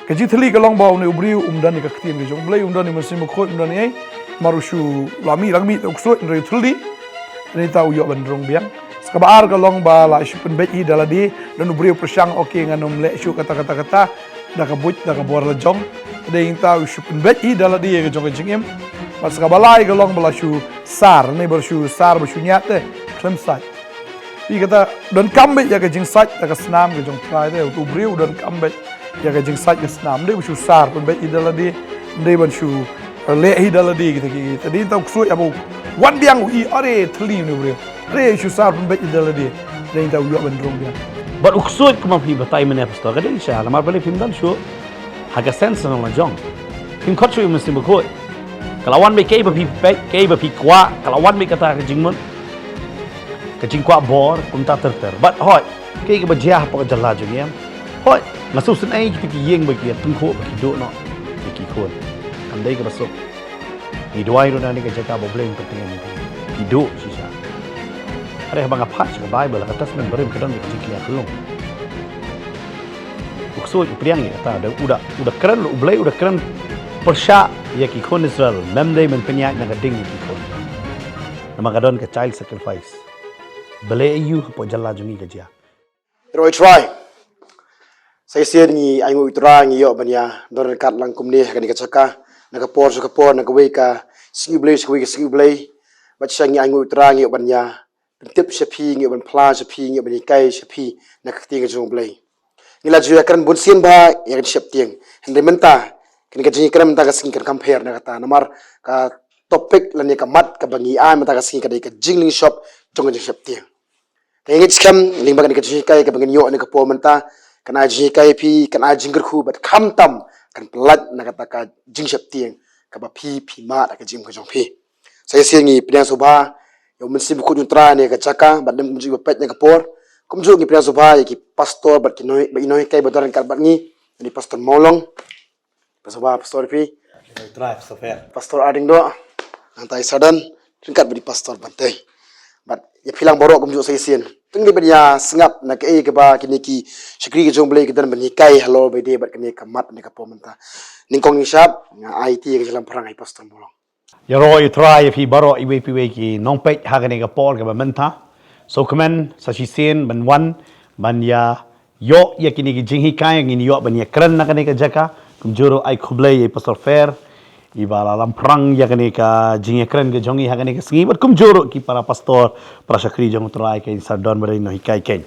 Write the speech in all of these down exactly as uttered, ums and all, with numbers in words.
Ka jingthylli ka long ba une u briew um don ïa ka ktien ka jong U Blei, um don ïa u Mynsiem Bakhuid, um don ïa ei. Namar u shu la mih la mih u ksuid, hynrei u thylli. Nangta u ïoh ban rung biang. Sa kaba ar ka long ba la shu pynbeit hi da lade, don u briew pyrshang, okay, ngan ym leh shuh kata kata kata, da ka buit da ka bor la jong. Nangta u shu pynbeit hi da lade ïa ka jong ka jingim. Bad sa kaba lai ka long ba la shu sar, ne ba la shu sar ba shu ñiad te, khlem sait. Phi, kata donkam beit ïa ka jingsait da ka snam ka jong U Trai te, u briew donkam beit ïa ka jingsait ka snam. Ym dei ba shu sar pynbeit hi da lade, ym dei ban shu, eh, leh hi da lade kita ki, kita dei, nangta u ksuid haba u wan biang u i, are, thylli une u briew. Are, shu sar pynbeit hi da lade. Dei, nangta u ïoh ban rung biang. Bad u ksuid kumba phi batai mynne, pastor, ka dei shisha, namar balei phim don shuh ha ka sense na la jong. Phim khot shuh ïa u Mynsiem Bakhuid. Ka la wan beit kaei ba phi peit, kaei ba phi kwah, ka la wan beit kata ka jingmut, ka jingkwah bor, kumta ter ter. Bad hooid, kaei kaba jia hapoh ka jylla jong ngi em? Hooid, nga sngewsynei kita ki ïing ba ki ïa tyngkhuh ba ki duh noh ïa ki khun. Kam dei kaba suk. Ngi duwai ruh na kane ka jaka ba U Blei un pynthikna ïa phi. Ki duh shisha. Hynrei haba nga phai sha ka Baibl, ha ka Testament Barim ka don ka jingkñia khlung. U ksuid u pdiang ïa kata, da u da, u da kren, U Blei u da kren pyrshah ïa ki khun Israel, mem dei men pynïaid na ka ding ïa ki khun. Namar ka don ka child sacrifice. Balei aïu hapoh jylla jong ngi ka jia? Ïaroh ïa U Trai. Sa shisien ngi ainguh ïa U Trai, ngi ïoh ban ïa don ryngkat lang kumne ha kane ka jaka, na ka por sha ka por, na kawei ka sngi U Blei sha kawei ka sngi U Blei. Bad shisha ngi ainguh ïa U Trai, ngi ïoh ban ïa pyntip sha phi, ngi ïoh ban phla sha phi, ngi ïoh ban hikai sha phi na ka ktien ka jong U Blei. Ngi la ju ïa kren bun sien bha ïa ka jingsheptieng. Hynrei mynta, kane ka jingïakren mynta ka sngi kan kham pher na kata, namar ka topic lane ka mat kaba ngi ai mynta ka sngi ka dei ka jinglynshop jong ka jingsheptieng. Ka ïa ngeit skhem lyngba kane ka jinghikai kaba ngin ïoh ha kane ka por mynta, kan ai jinghikai ïa phi, kan ai jingkyrkhu bad khamtam kan pyllait na kata ka jingsheptieng kaba phi phi mad ha ka jingim ka jong phi. Sa shisien ngi pdiang sngewbha ïa U Mynsiem Bakhuid jong U Trai ha kane ka jaka, bad lem kumjuh ba peit ha kane ka por. Kumjuh ngi pdiang sngewbha ïa ki pastor bad ki nonghi-, bad i nonghikai ba don ryngkat bad ngi, ïa i Pastor Mawlong. Pastor ba, pastor phi. Trai, pastor Fer. Pastor Arding Doh. Nangta i Sadan, ryngkat bad i Pastor Bantei. Bad ïa phi lang baroh kumjuh sa shisien. Tang dei ban ïa sngap na kaei kaba kine ki shakri ka jong U Blei ki dang ban hikai halor ba ïadei bad kane ka mat ne ka por mynta. Nyngkong nyngshap, nga ai ti ïa ka jinglamphrang ïa i Pastor Mawlong. Ïaroh ïa U Trai ïa phi baroh iwei pa iwei ki nongpeit ha kane ka por kaba mynta. Sngewkmen sa shisien ban wan ban ïa ïoh ïa kine ki jinghikai ngin ïoh ban ïakren na kane ka jaka. Kumjuh ruh ai khublei ïa i Pastor Fer iba la lamphrang ïa kane ka jingïakren ka jong ngi ha kane ka sngi bad kumjuh ruh ki para pastor, para shakri jong U Trai, ka i Sir Don bad i nonghikai kein.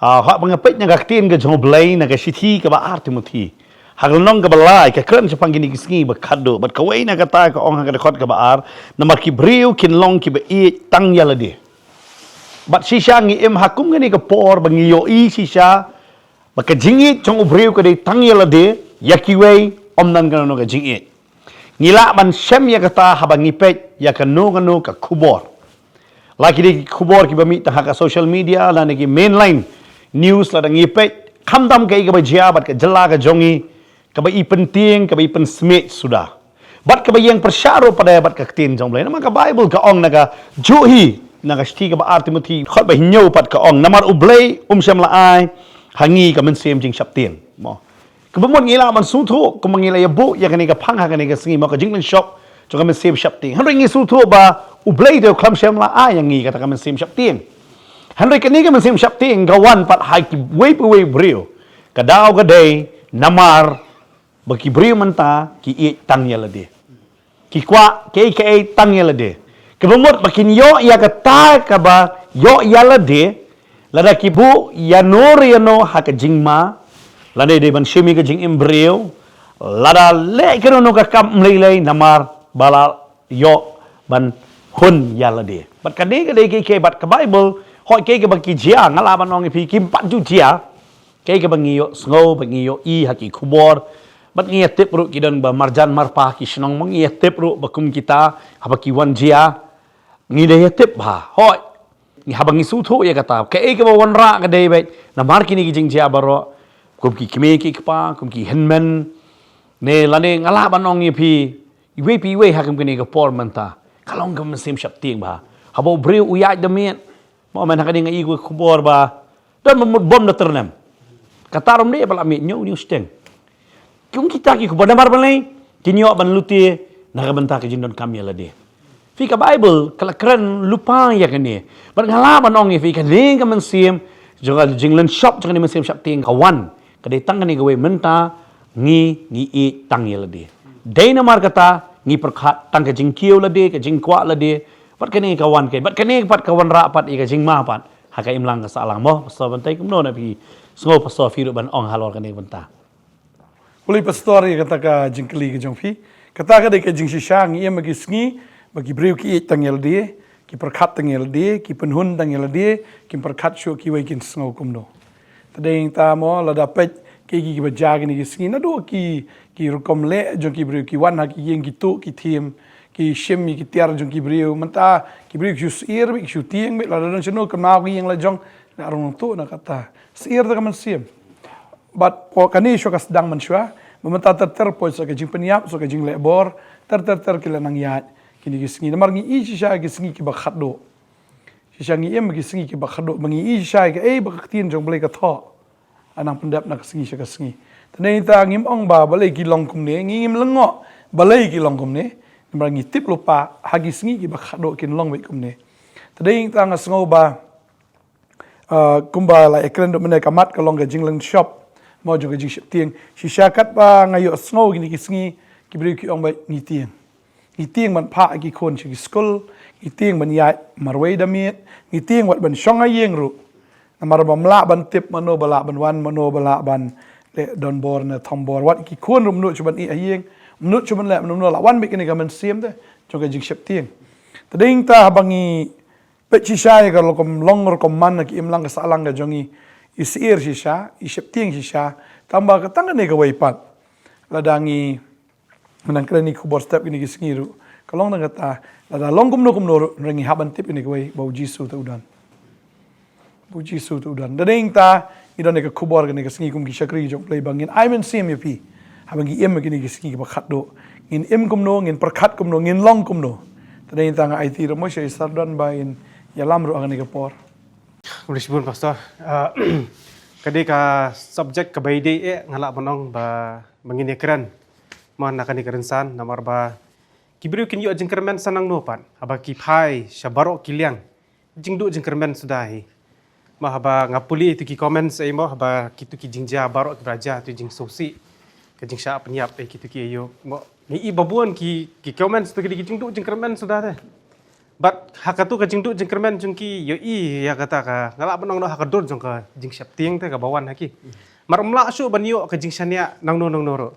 Ah, haba nga peit na ka ktien ka jong U Blei na ka shithi kaba ar Timothi, ha ka lynnong kaba lai, ka kren shaphang kine ki sngi ba khatduh, bad kawei na kata ka ong ha ka dkhot kaba ar, namar ki briew kin long kiba ïeit tang ïa lade. Bad shisha ngi im ha kum kane ka por ba ngi ïohi shisha ba ka jingïeit jong u briew ka dei tang ïa lade, ïa kiwei ym don kano kano ka jingïeit. Ngi lah ban shem ïa kata haba ngi peit ïa kano kano ka khubor. La ki dei ki khubor kiba mih tang ha ka social media, lane ki mainline news, lada ngi peit, khamtam kaei kaba jia bad ka jylla ka jong ngi kaba i pyntieng, kaba i pynsmiej suda. Bad kaba ïeng pyrshah ruh pat de bad ka ktien jong U Blei. Namar ka Baibl ka ong na kajuh hi, na ka shithi kaba ar Timothi, dkhot ba hynñiew pat ka ong, namar U Blei um shym la ai ha ngi ka mynsiem jingsheptieng. Mo. Kaba mut ngi lah ban sngewthuh, kumba ngi la ïa buh ïa kane ka phang ha kane ka sngi, mo, ka jinglynshop jong ka mynsiem sheptieng. Hynrei ngi sngewthuh ba U Blei te u khlem shym la ai ïa ngi kata ka mynsiem sheptieng. Hynrei kane ka mynsiem sheptieng ka wan pat ha kiwei pa iwei u briew. Ka daw ka dei namar ba ki briew mynta ki ïeit tang ïa lade. Ki kwah kaei kaei tang ïa lade. Kaba mut ba kin ïoh ïa kata kaba ïoh ïa lade, lada ki buh ïano re ïano ha ka jingma, lada dei ban shim ïa ka jingim briew, lada leh kano kano ka kam ym lei lei namar ba la ïoh ban hun ïa lade. Bad ka dei ka dei kaei kaei bad ka Baibl, hooid kaei kaba ki jia, nga lah ban ong ïa phi kim pat ju jia. Kaei kaba ngi ïohsngew, ba ngi ïohi ha ki khubor. Bad ngi ïa tip ruh ki don ba marjan marpa ki shnong, mo, ngi ïa tip ruh ba kum kita, haba ki wan jia, ngi da ïa tip bha. Hooid. Ngi haba ngi sngewthuh ïa kata. Kaei kaba wanrah ka dei beit namar kine ki jingjia baroh. Kum ki kmie ki kpa, kum ki hynmen. Ne lane nga lah ban ong ïa phi, iwei pa iwei ha kum kine ka por mynta. Ka long ka mynsiem sheptieng bha. Haba u briew u ïaid da miet. Mo, mynta ka dei nga ïohi ka khubor ba don ba mut bom da tyrnem. Kata ruh ym dei ba la miet, hynñiew hynñiew shiteng. Kum kita ki khubor namar balei kin ïoh ban lute na ka bynta ka jingdonkam ïa lade. Phi, ka Baibl ka la kren lypa ïa kane. Bad nga lah ban ong ïa phi, kane ka mynsiem jong ka jinglen shop jong kane mynsiem shaptieng ka wan. Ka dei tang kane kawei, mynta ngi ngi ïeit tang ïa lade. Dei namar kata ngi pyrkhat tang ka jingkiew lade, ka jingkwah lade. Bad kane ka wan ka, bad kane pat ka wanrah pat ïa ka jingma pat ha ka imlang ka sahlang mo. Pastor, ban tei kumno na phi? Sngew pastor phi ruh ban ong halor kane ka bynta. Khublei pastor ïa kata ka jingkylli ka jong phi. Kata ka dei ka jingshisha, ngi im ha ki sngi ba ki briew ki ïeit tang ïa lade, ki pyrkhat tang ïa lade, ki pynhun tang ïa lade, ki pyrkhat shuh kiwei kin sngew kumno. Te dei ïa kata mo, lada peit ki, ki, kiba jia kine ki sngi, naduh ki, ki rukom leh jong ki briew, ki wan ha ki ïing, ki tuh ki thiem, ki shim ïa ki tiar jong ki briew. Mynta ki briew ki shu syier beit, ki shu tieng beit, lada don shano kynmaw ki ïing la jong, la rung tuh na kata. Syier da ka mynsiem. Bad poi kane shuwa ka sdang mynshuwa, ba mynta ter ter poi sa ka jingpynïap, sa ka jingleh bor, ter ter ter ki la nang ïaid kine ki sngi. Namar ngi i shisha ki sngi kiba khatduh. Shisha ngi im ki sngi kiba khatduh, ba ngi i shisha kaei ba ka ktien jong Blei ka thoh. Ka nang pyndep na ka sngi sha ka sngi. Te dei ïa kata ngim ong ba balei ki long kumne, ngi ngim lyngngoh balei ki long kumne. Namar ngi tip lypa ha ki sngi kiba khatduh kin long beit kumne. Te dei ïa kata nga sngew ba, ah, kumba la ïakren mynne, ka mat ka long ka jinglen shop mo jong ka jingsheptieng. Shisha katba nga ïohsngew kine ki sngi, ki briew ki ong ba ngi tieng. Ngi tieng ban phah ki khun sha ki skul, ngi tieng ban ïaid marwei da miet, ngi tieng wat ban shong ha ïing ruh. Namar bym lah ban tip mano ba lah ban wan, mano ba lah ban leh donbor ne thombor. Wat ki khun ruh ym nud shuh ban ïeh ha ïing, ym nud shuh ban leh mano mano, la wan beit kane ka mynsiem te jong ka jingsheptieng. Te dei ïa kata haba ngi peit shisha ïa ka rukom long rukom man ha ka imlang ka sahlang ka jong ngi, i syier shisha, i sheptieng shisha, tangba ka tang kane kawei pat. Lada ngi nang kren ïa ki khubor step kine ki sngi ruh, ka long tang kata, lada long kumno kumno ruh, ngi hap ban tip kane kawei ba u Jisu te u don. Ba u Jisu te u don. Te dei ïa kata ngi don ïa ka khubor kane ka sngi kum ki shakri jong U Blei ba ngin ai mynsiem ïa phi. Haba ngi im ha kine ki sngi kiba khatduh, ngin im kumno, ngin pyrkhat kumno, ngin long kumno. Te dei ïa kata nga aiti ruh mo sha i Sir Don ba in ïalam ruh ha kane ka por. Khublei shibun pastor. Ah, ka dei ka subject kaba ïadei eh, nga lah ban ong ba, ba ngin ïakren mo na kane ka rynsan, namar ba ki briew kin ïoh jingkyrmen sa nangno pat haba ki phai sha baroh ki liang. Jingduh jingkyrmen suda hi. Mo haba nga pule ïa kito ki comments, eh, mo haba kito ki jingjia baroh kiba la jia, kito ki jingsngewsih, ka jingshah pynïap, eh, kito ki, eh, ïoh mo, ngi i ba bun ki, ki comments, kito ki jingduh jingkyrmen suda te. Bad ha kato ka jingduh jingkyrmen jong ki, ïohi ïa kata ka, nga lah ban ong noh, ha ka dur jong ka jingsheptieng te kaba wan ha ki. Namar ym lah shuh ban ïoh ka jingshaniah nangno nangno ruh.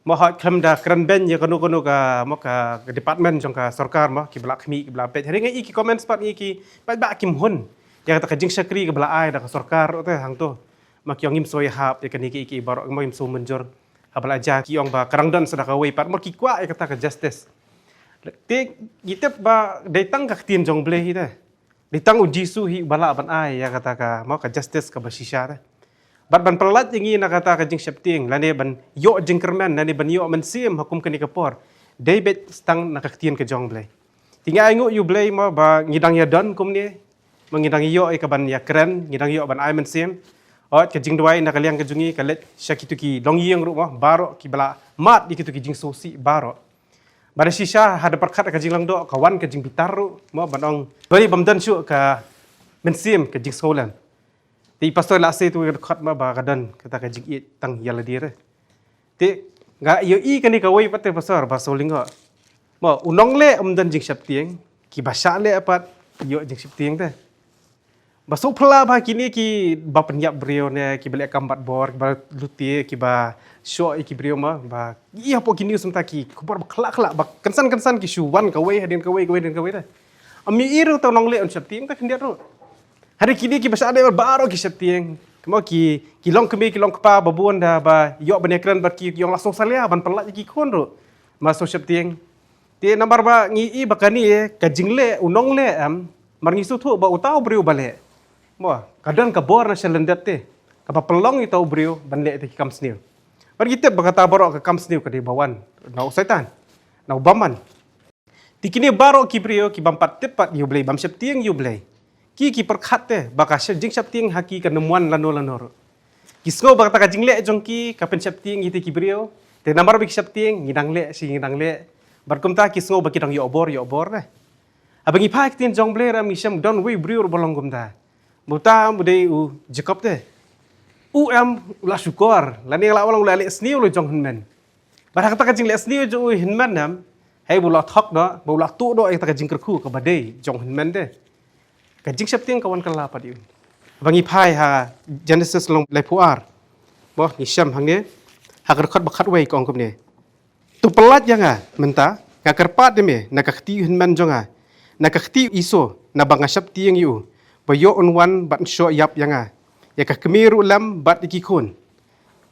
Mo hooid, khlem da kren beiñ ïa kano kano ka, mo ka, ka department jong ka sorkar mo, kiba la khmih, kiba la peit. Hynrei nga i ki comments pat, ngi i ki paidbah kim hun ïa kata ka jingshakri kaba la ai da ka sorkar ruh te hangto. Mo ki ong ngim sngew ïahap ïa kane kiei kiei baroh, mo ngim sngew mynjur. Haba la jia ki ong ba ka dang don sa da kawei pat, mo ki kwah ïa kata ka justice. Te ngi tip ba dei tang ka ktien jong U Blei hi te. Dei tang u Jisu hi uba lah ban ai ïa kata ka, mo ka justice kaba shisha te. Bad ban pyllait ïa ngi na kata ka jingsheptieng lane ban ïoh jingkyrmen lane ban ïoh mynsiem ha kum kane ka por, dei beit tang na ka ktien ka jong U Blei. Te ngi ainguh ïa U Blei mo ba ngi dang ïadon kumne, mo ngi dang ïoh ïa kaban ïakren, ngi dang ïoh ban ai mynsiem. Hooid, ka jingduwai na ka liang ka jong ngi ka leit sha kito ki longïing ruh mo, baroh kiba la mad ïa kito ki jingsngewsih baroh. Bad shisha ha da pyrkhat ka jinglangdoh, ka wan ka jingbitar ruh mo, ban ong balei bym don shuh ka mynsiem ka jingsngewlem. Te i pastor la sei tu ka dkhot mo ba ka don kata ka jingïeit tang ïa lade re. Te nga ïohi kane kawei pat te pastor ba sngewlyngngoh. Mo u nongleh um don jingsheptieng, kiba shah leh pat ïoh jingsheptieng te. Ba sngewphylla ba kine kiba pynïap briew ne kiba leh kam bad bor, kiba lute, kiba shoh ïa ki briew mo, ba ïa hapoh ki news mynta ki khubor ba khlak khlak, ba kynsan kynsan ki shu wan kawei hadien kawei, kawei hadien kawei te. Ym ïohi ruh tang nongleh un sheptieng te khyndiat ruh. Hynrei kine kiba shah leh baroh ki sheptieng. Kumno ki, ki long kmie, ki long kpa, ba bun da ba ïoh ban ïakren bad ki, ki ong la sngewsalia ban pyllait ïa ki khun ruh. Ba sngew sheptieng. Te namar ba ngi i ba kane ka jingleh u nongleh em, namar ngi sngewthuh ba uta u briew ba leh, mo ka don ka bor na sha lyndet te kaba pynlong ïa uta u briew ban leh ïa kita ki kam sniew. Bad ngi tip ba kata baroh ka kam sniew ka dei ba wan na u Soitan, na u bymman. Te kine baroh ki briew ki bym pat tip pat ïa U Blei, bym sheptieng ïa U Blei, ki, ki pyrkhat te ba ka jingsheptieng ha ki kan ym wan lano lano ruh. Ki sngew ba kata ka jingleh jong ki ka pynsheptieng ïa kita ki briew. Te namar ba ki sheptieng, ngi dang leh, shi ngi dang leh. Bad kumta ki sngew ba ki dang ïoh bor, ïoh bor re. Haba ngi phai ktien jong U Blei ruh ngi shem don uwei u briew ruh ba long kumta. Uta u dei u Jakob te. U em u la shukor, lane nga lah ban ong u la leh sniew la jong hynmen. Bad ha kata ka jingleh sniew jong u hynmen em, hei ba u la thok noh, ba u la tuh noh ïa kata ka jingkyrkhu kaba dei jong u hynmen te. Ka jingsheptieng ka wan kylla pat ïa u. Haba ngi phai ha Genesis lynnong laiphew ar. Mo, ngi shem hangne. Ha ka dkhot ba khatwei ka ong kumne. To pyllait ïa nga mynta, nga kyrpad ïa me na ka kti u hynmen jong nga, na ka kti u Esau, naba nga sheptieng ïa u, ba ïoh un wan bad un shoh ïap ïa nga, ïa ka kmie ruh lem bad ïa ki khun.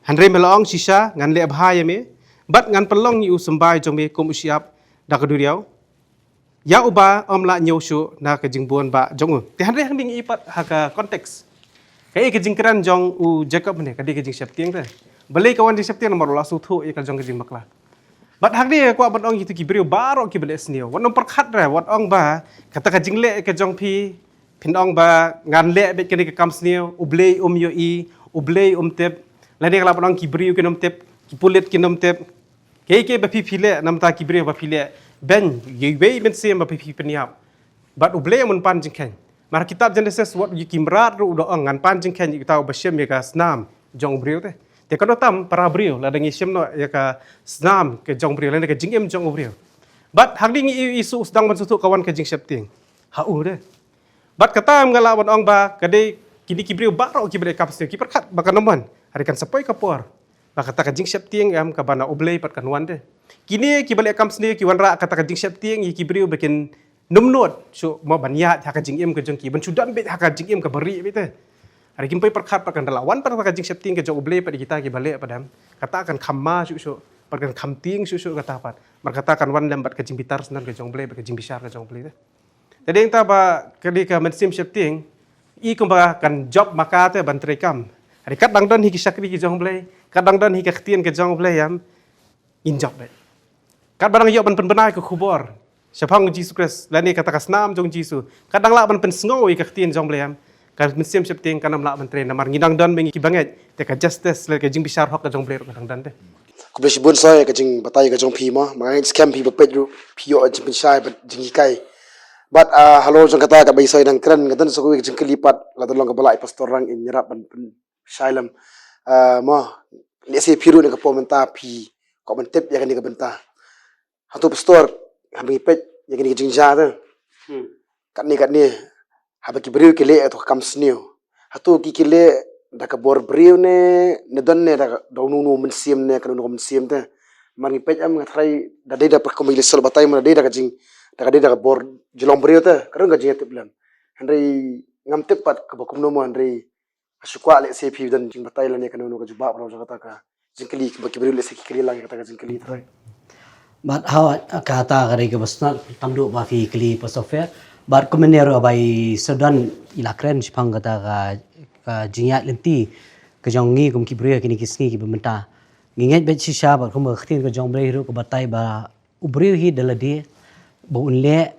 Hynrei me la ong shisha ngan leh bha ïa me, bad ngan pynlong ïa u symbai jong me kum u shyiap da ka duriaw. Ïa uba ym lah ñiew shuh na ka jingbun bah jong u. Te hynrei hangne ngi i pat ha ka context. Kaei ka jingkren jong u Jakob ne, ka dei ka jingsheptieng te. Balei ka wan jingsheptieng namar u la sngewthuh ïa ka jong ka jingbakla. Bad hangne nga kwah ban ong ïa kito ki briew baroh kiba leh sniew. Wat nym pyrkhat re, wat ong ba kata ka jingleh ka jong phi, phin ong ba ngan leh beit kane ka kam sniew, U Blei um ïohi, U Blei um tip. Lane nga lah ban ong ki briew kin ym tip, ki pulit kin ym tip. Kaei kaei ba phi phi leh, namar ki briew ba phi leh, beiñ, iwei i mynsiem ba phi phi pynïap. Bad U Blei um pan jingkheiñ. Mar ha kitab Genesis wat ïa ki mrad ruh u da ong ngan pan jingkheiñ ïa uta uba shim ïa ka snam jong u briew te. Te ka da tam para briew, lada ngi shim noh ïa ka snam ka jong u briew, lane ka jingim jong u briew. Bad hangne ngi i, i shu sdang ban sngewthuh ka wan ka jingsheptieng ha u te. Bad kata nga lah ban ong ba ka dei kine ki briew baroh kiba leh kam sniew ki pyrkhat ba kan ym wan. Hynrei kan sa poi ka por ba kata ka jingsheptieng em kaba na U Blei pat kan wan te. Kine kiba leh kam sniew ki wanrah kata ka jingsheptieng ïa ki briew ba kin nym nud shuh mo ban ïaid ha ka jingim ka jong ki, ban shu don beit ha ka jingim kaba rieh beit te. Hynrei kim poi pyrkhat pat kan da lah wan pat ka jingsheptieng ka jong U Blei pat ïa kita kiba leh pat em. Kata kan kham ma shuh shuh, pat kan kham tieng shuh shuh kata pat. Mar kata kan wan lem bad ka jingbitar syndon ka jong U Blei, bad ka jingbishar ka jong U Blei te. Te dei nangta ba ka dei ka mynsiem sheptieng, i kumba kan jop ma ka te ban trei kam. Hynrei kat dang don hi ki shakri ki jong U Blei, kat dang don hi ka ktien ka jong U Blei em, ngin jop beit. Kat ba dang ïoh ban pynbna ka khubor shaphang U Jisu Khrist, lane kata ka snam jong U Jisu, kat dang lah ban pynsngew ïa ka ktien jong U Blei em, ka mynsiem sheptieng kan ym lah ban trei namar ngi dang don ma ngi kiba ngeit, te ka justice lane ka jingbishar hok ka jong U Blei ruh ka dang don te. Khublei shibun Soi ka jingbatai ka jong phi mo, ma nga ngeit skhem phi ba peit ruh phi ïoh jingpynshai bad jinghikai. Bad ah, halor jong kata kaba i Soi dang kren, nga don sa kawei ka jingkylli pat, lada long kaba lah i Pastor Rang in ïarap ban pynshai lem. Ah, mo, lehse phi ruh na ka por mynta phi kwah ban tip ïa kane ka bynta. Hato Pastor, haba ngi peit ïa kane ka jingjia te. Hmm. Katne katne, haba ki briew ki leh ïa ka kam sniew, hato ki ki leh da ka bor briew ne, ne don ne da ka, da uno uno u mynsiem ne kano kano ka mynsiem te. Mar ngi peit em nga tharai da dei da, pyrkhat kumba i Soi batai mo, da dei da ka jing, da ka dei da ka bor jinglong briew te, ka don ka jingïatiplem. Hynrei ngam tip pat kaba kumno mo, hynrei nga shu kwah lehse phi don jingbatai lane kano kano ka jubab halor jong kata ka jingkylli, ba ki briew lehse ki kylli lang ïa kata ka jingkylli. Bad ha kata ka dei kaba sngewtynnat tam duh ba phi kylli Pastor Fair. Bad kumne ruh ba i Soi Don i la kren shaphang kata ka, ka jingïaid lynti ka jong ngi kum ki briew ha kine ki sngi kiba mynta. Ngi ngeit beit shisha bad kumba ka ktien ka jong U Blei ruh ka batai ba u briew hi da lade ba un leh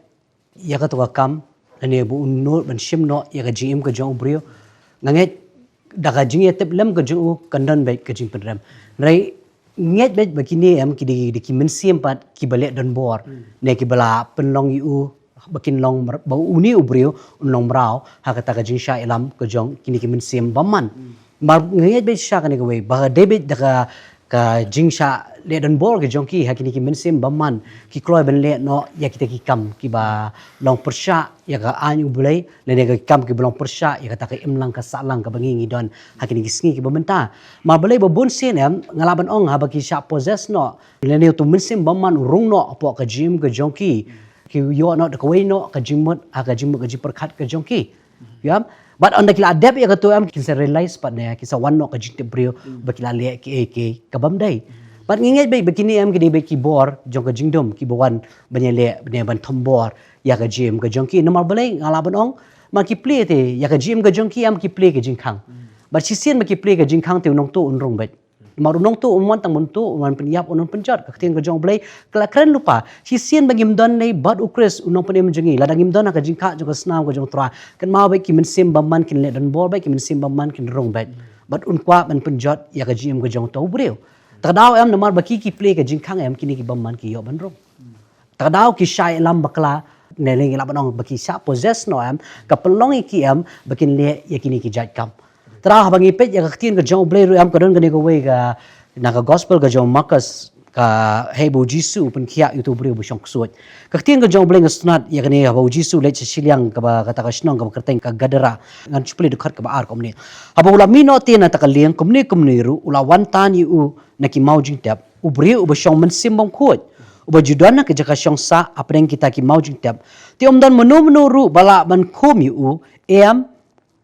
ïa kato ka kam, lane ba un nud ban shim noh ïa ka jingim ka jong u briew. Nga ngeit da ka jingïatiplem ka jong u kan don beit ka jingpynrem. Hynrei ngeit beit ba kine em ki dei, dei ki mynsiem pat kiba leh donbor, ne kiba la pynlong ïa u ba kin long mr-, ba une u briew un long mraw ha kata ka jingshah ïalam ka jong kine ki mynsiem bymman. Mar nga ngeit beit shisha kane kawei ba dei beit da ka, ka jingshah leh donbor ka jong ki ha kine ki mynsiem bymman, ki kloi ban leh noh ïa kita ki kam kiba long pyrshah ïa ka aiñ U Blei, lane ki kam kiba long pyrshah ïa kata ka imlang ka sahlang kaba ngi ngi don ha kine ki sngi kiba mynta. Mar balei ba bun sien em nga lah ban ong haba ki shah possess noh, lane uto u mynsiem bymman u rung noh hapoh ka jingim ka jong ki, ki ïoh noh da kawei noh ka jingmut ha ka jingmut ka jingpyrkhat ka jong ki. Ïa, bad ynda ki la dep ïa kato em kin sa realize pat ne kin sa wan noh ka jingtip briew ba ki la leh kiei kiei ka bym dei. Bad ngi ngeit beit ba kine em ki dei beit ki bor jong ka jingdum kiba wan ban ïaleh ne ban thombor ïa ka jingim ka jong ki. Namar balei nga lah ban ong, ma ki plie te ïa ka jingim ka jong ki em ki plie ka jingkhang. Bad shisien ba ki plie ka jingkhang te u nongtuh un rung beit. Namar u nongtuh um wan tang ban tuh, um wan pynïap, um wan pynjot. Ka ktien ka jong U Blei ka la kren lypa, shisien ba ngim don lei bad U Khrist u nongpynim jong ngi, lada ngim don ha ka jingkha jong ka snam ka jong U Trai, kynmaw beit ki mynsiem bymman kin leh donbor beit, ki mynsiem bymman kin rung beit. Bad un kwah ban pynjot ïa ka jingim ka jong uto u briew. Tang daw em namar ba ki ki plie ka jingkhang em kine ki bymman ki ïoh ban rung. Tang daw ki shah ïalam bakla, ne leng ïalam ban ong ba ki shah possess noh em, ka pynlong ïa ki em ba kin leh ïa kine ki jait kam. Tang daw haba ngi peit ïa ka ktien ka jong U Blei ruh em ka don kane kawei ka na ka gospel ka jong u Markus, ka haba u Jisu u pynkhiah ïa uto u briew ba shong ksuid. Ka ktien ka jong U Blei nga sngewtynnad ïa kane haba u Jisu u leit sha shiliang kaba kata ka shnong kaba kyrteng ka Gadara. Ngan shu pule dkhot kaba ar kumne. Haba u la mih noh te na kata ka lieng kumne kumne ruh u la wan tan ïa u na ki maw jingtep. U briew uba shong mynsiem bymkhuid, uba ju don ha ka jaka shong sah hapdeng kita ki maw jingtep. Te ym don mano mano ruh ba lah ban khum ïa u, em,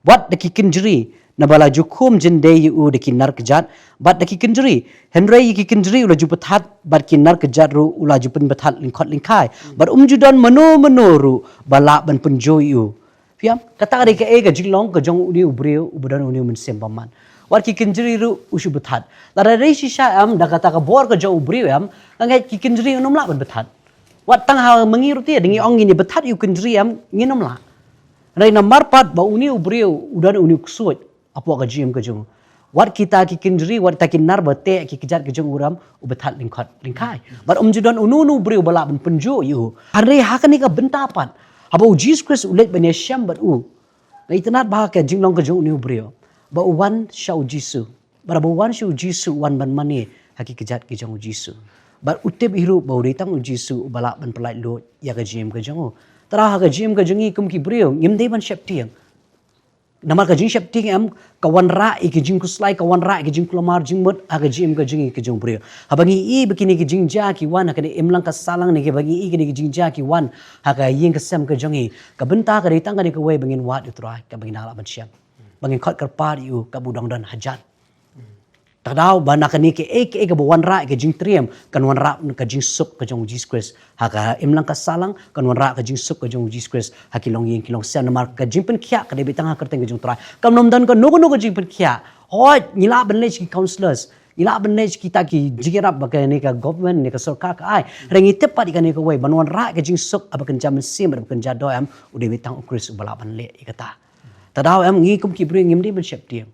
wat da ki kynjri, naba la ju khum jyndei ïa u da ki nar kjat bad da ki kynjri. Hynrei ïa ki kynjri u la ju pynthat bad ki nar kjat ruh u la ju pynpynthat lyngkhot lyngkhai. Bad um ju don mano mano ruh ba lah ban pynjur ïa u. Phi ïam, kata ka dei kaei ka jinglong ka jong une u briew uba don une u mynsiem bymman. Wat ki kynjri ruh u shu pynthat. Lada dei shisha em da kata ka bor ka jong u briew em, nga ngeit ki kynjri ngim lah ban pynthat. Wat tang ha ma ngi ruh te, da ngi ong ngin ïa pynthat ïa u kynjri em, ngim lah. Hynrei namar pat ba une u briew u don une u ksuid hapoh ka jingim ka jong u. Wat kita ki kynjri, wat kita ki nar ba teh ki kjat ka jong u ruh em, u pynthat lyngkhot lyngkhai. Bad um ju don uno uno u briew ba lah ban pynjur ïa u. Hynrei ha kane ka bynta pat, haba u Jisu Khrist u leit ban ïashem bad u, nga itynnad ba ha ka jinglong ka jong une u briew ba u wan sha u Jisu. Bad haba u wan sha u Jisu u wan ban mane ha ki kjat ki jong u Jisu. Bad u tip hi ruh ba u dei tang u Jisu uba lah ban pyllait luid ïa ka jingim ka jong u. Tang daw ha ka jingim ka jong ngi kum ki briew ngim dei ban sheptieng. Namar ka jingsheptieng em ka wanrah ïa ka jingkhuslai, ka wanrah ïa ka jingkulmar jingmut ha ka jingim ka jong ngi ka jong u briew. Haba ngi ïohi ba kine ki jingjia ki wan ha kane ka imlang ka sahlang, ne haba ngi ïohi kine ki jingjia ki wan ha ka ïing ka sem ka jong ngi, ka bynta ka dei tang kane kawei ba ngin wad ïa u Trai kaba ngin nang lah ban shem. Ba ngin khot kyrpad ïa u kaba u dang don hajan. Tang daw ba na kane kaei kaei kaba wanrah ïa ka jingtriem kan wanrah ka jingsuk ka jong u Jisu Khrist ha ka imlang ka sahlang, kan wanrah ka jingsuk ka jong u Jisu Khrist ha ki longïing ki longsem. Namar ka jingpynkhiah ka dei beit tang ha ka kyrteng ka jong u Trai. Kam nym don kano kano ka jingpynkhiah. Hooid ngi lah ban leit sha ki counsellors, ngi lah ban leit sha kita ki jingïarap ba kane ka government ne ka sorkar ka ai. Hynrei ngi tip pat ïa kane kawei, ban wanrah ïa ka jingsuk haba kynja mynsiem, haba kynja doh em, u dei beit tang u Khrist uba lah ban leh ïa kata. Tang daw em ngi kum ki briew ngim dei ban sheptieng.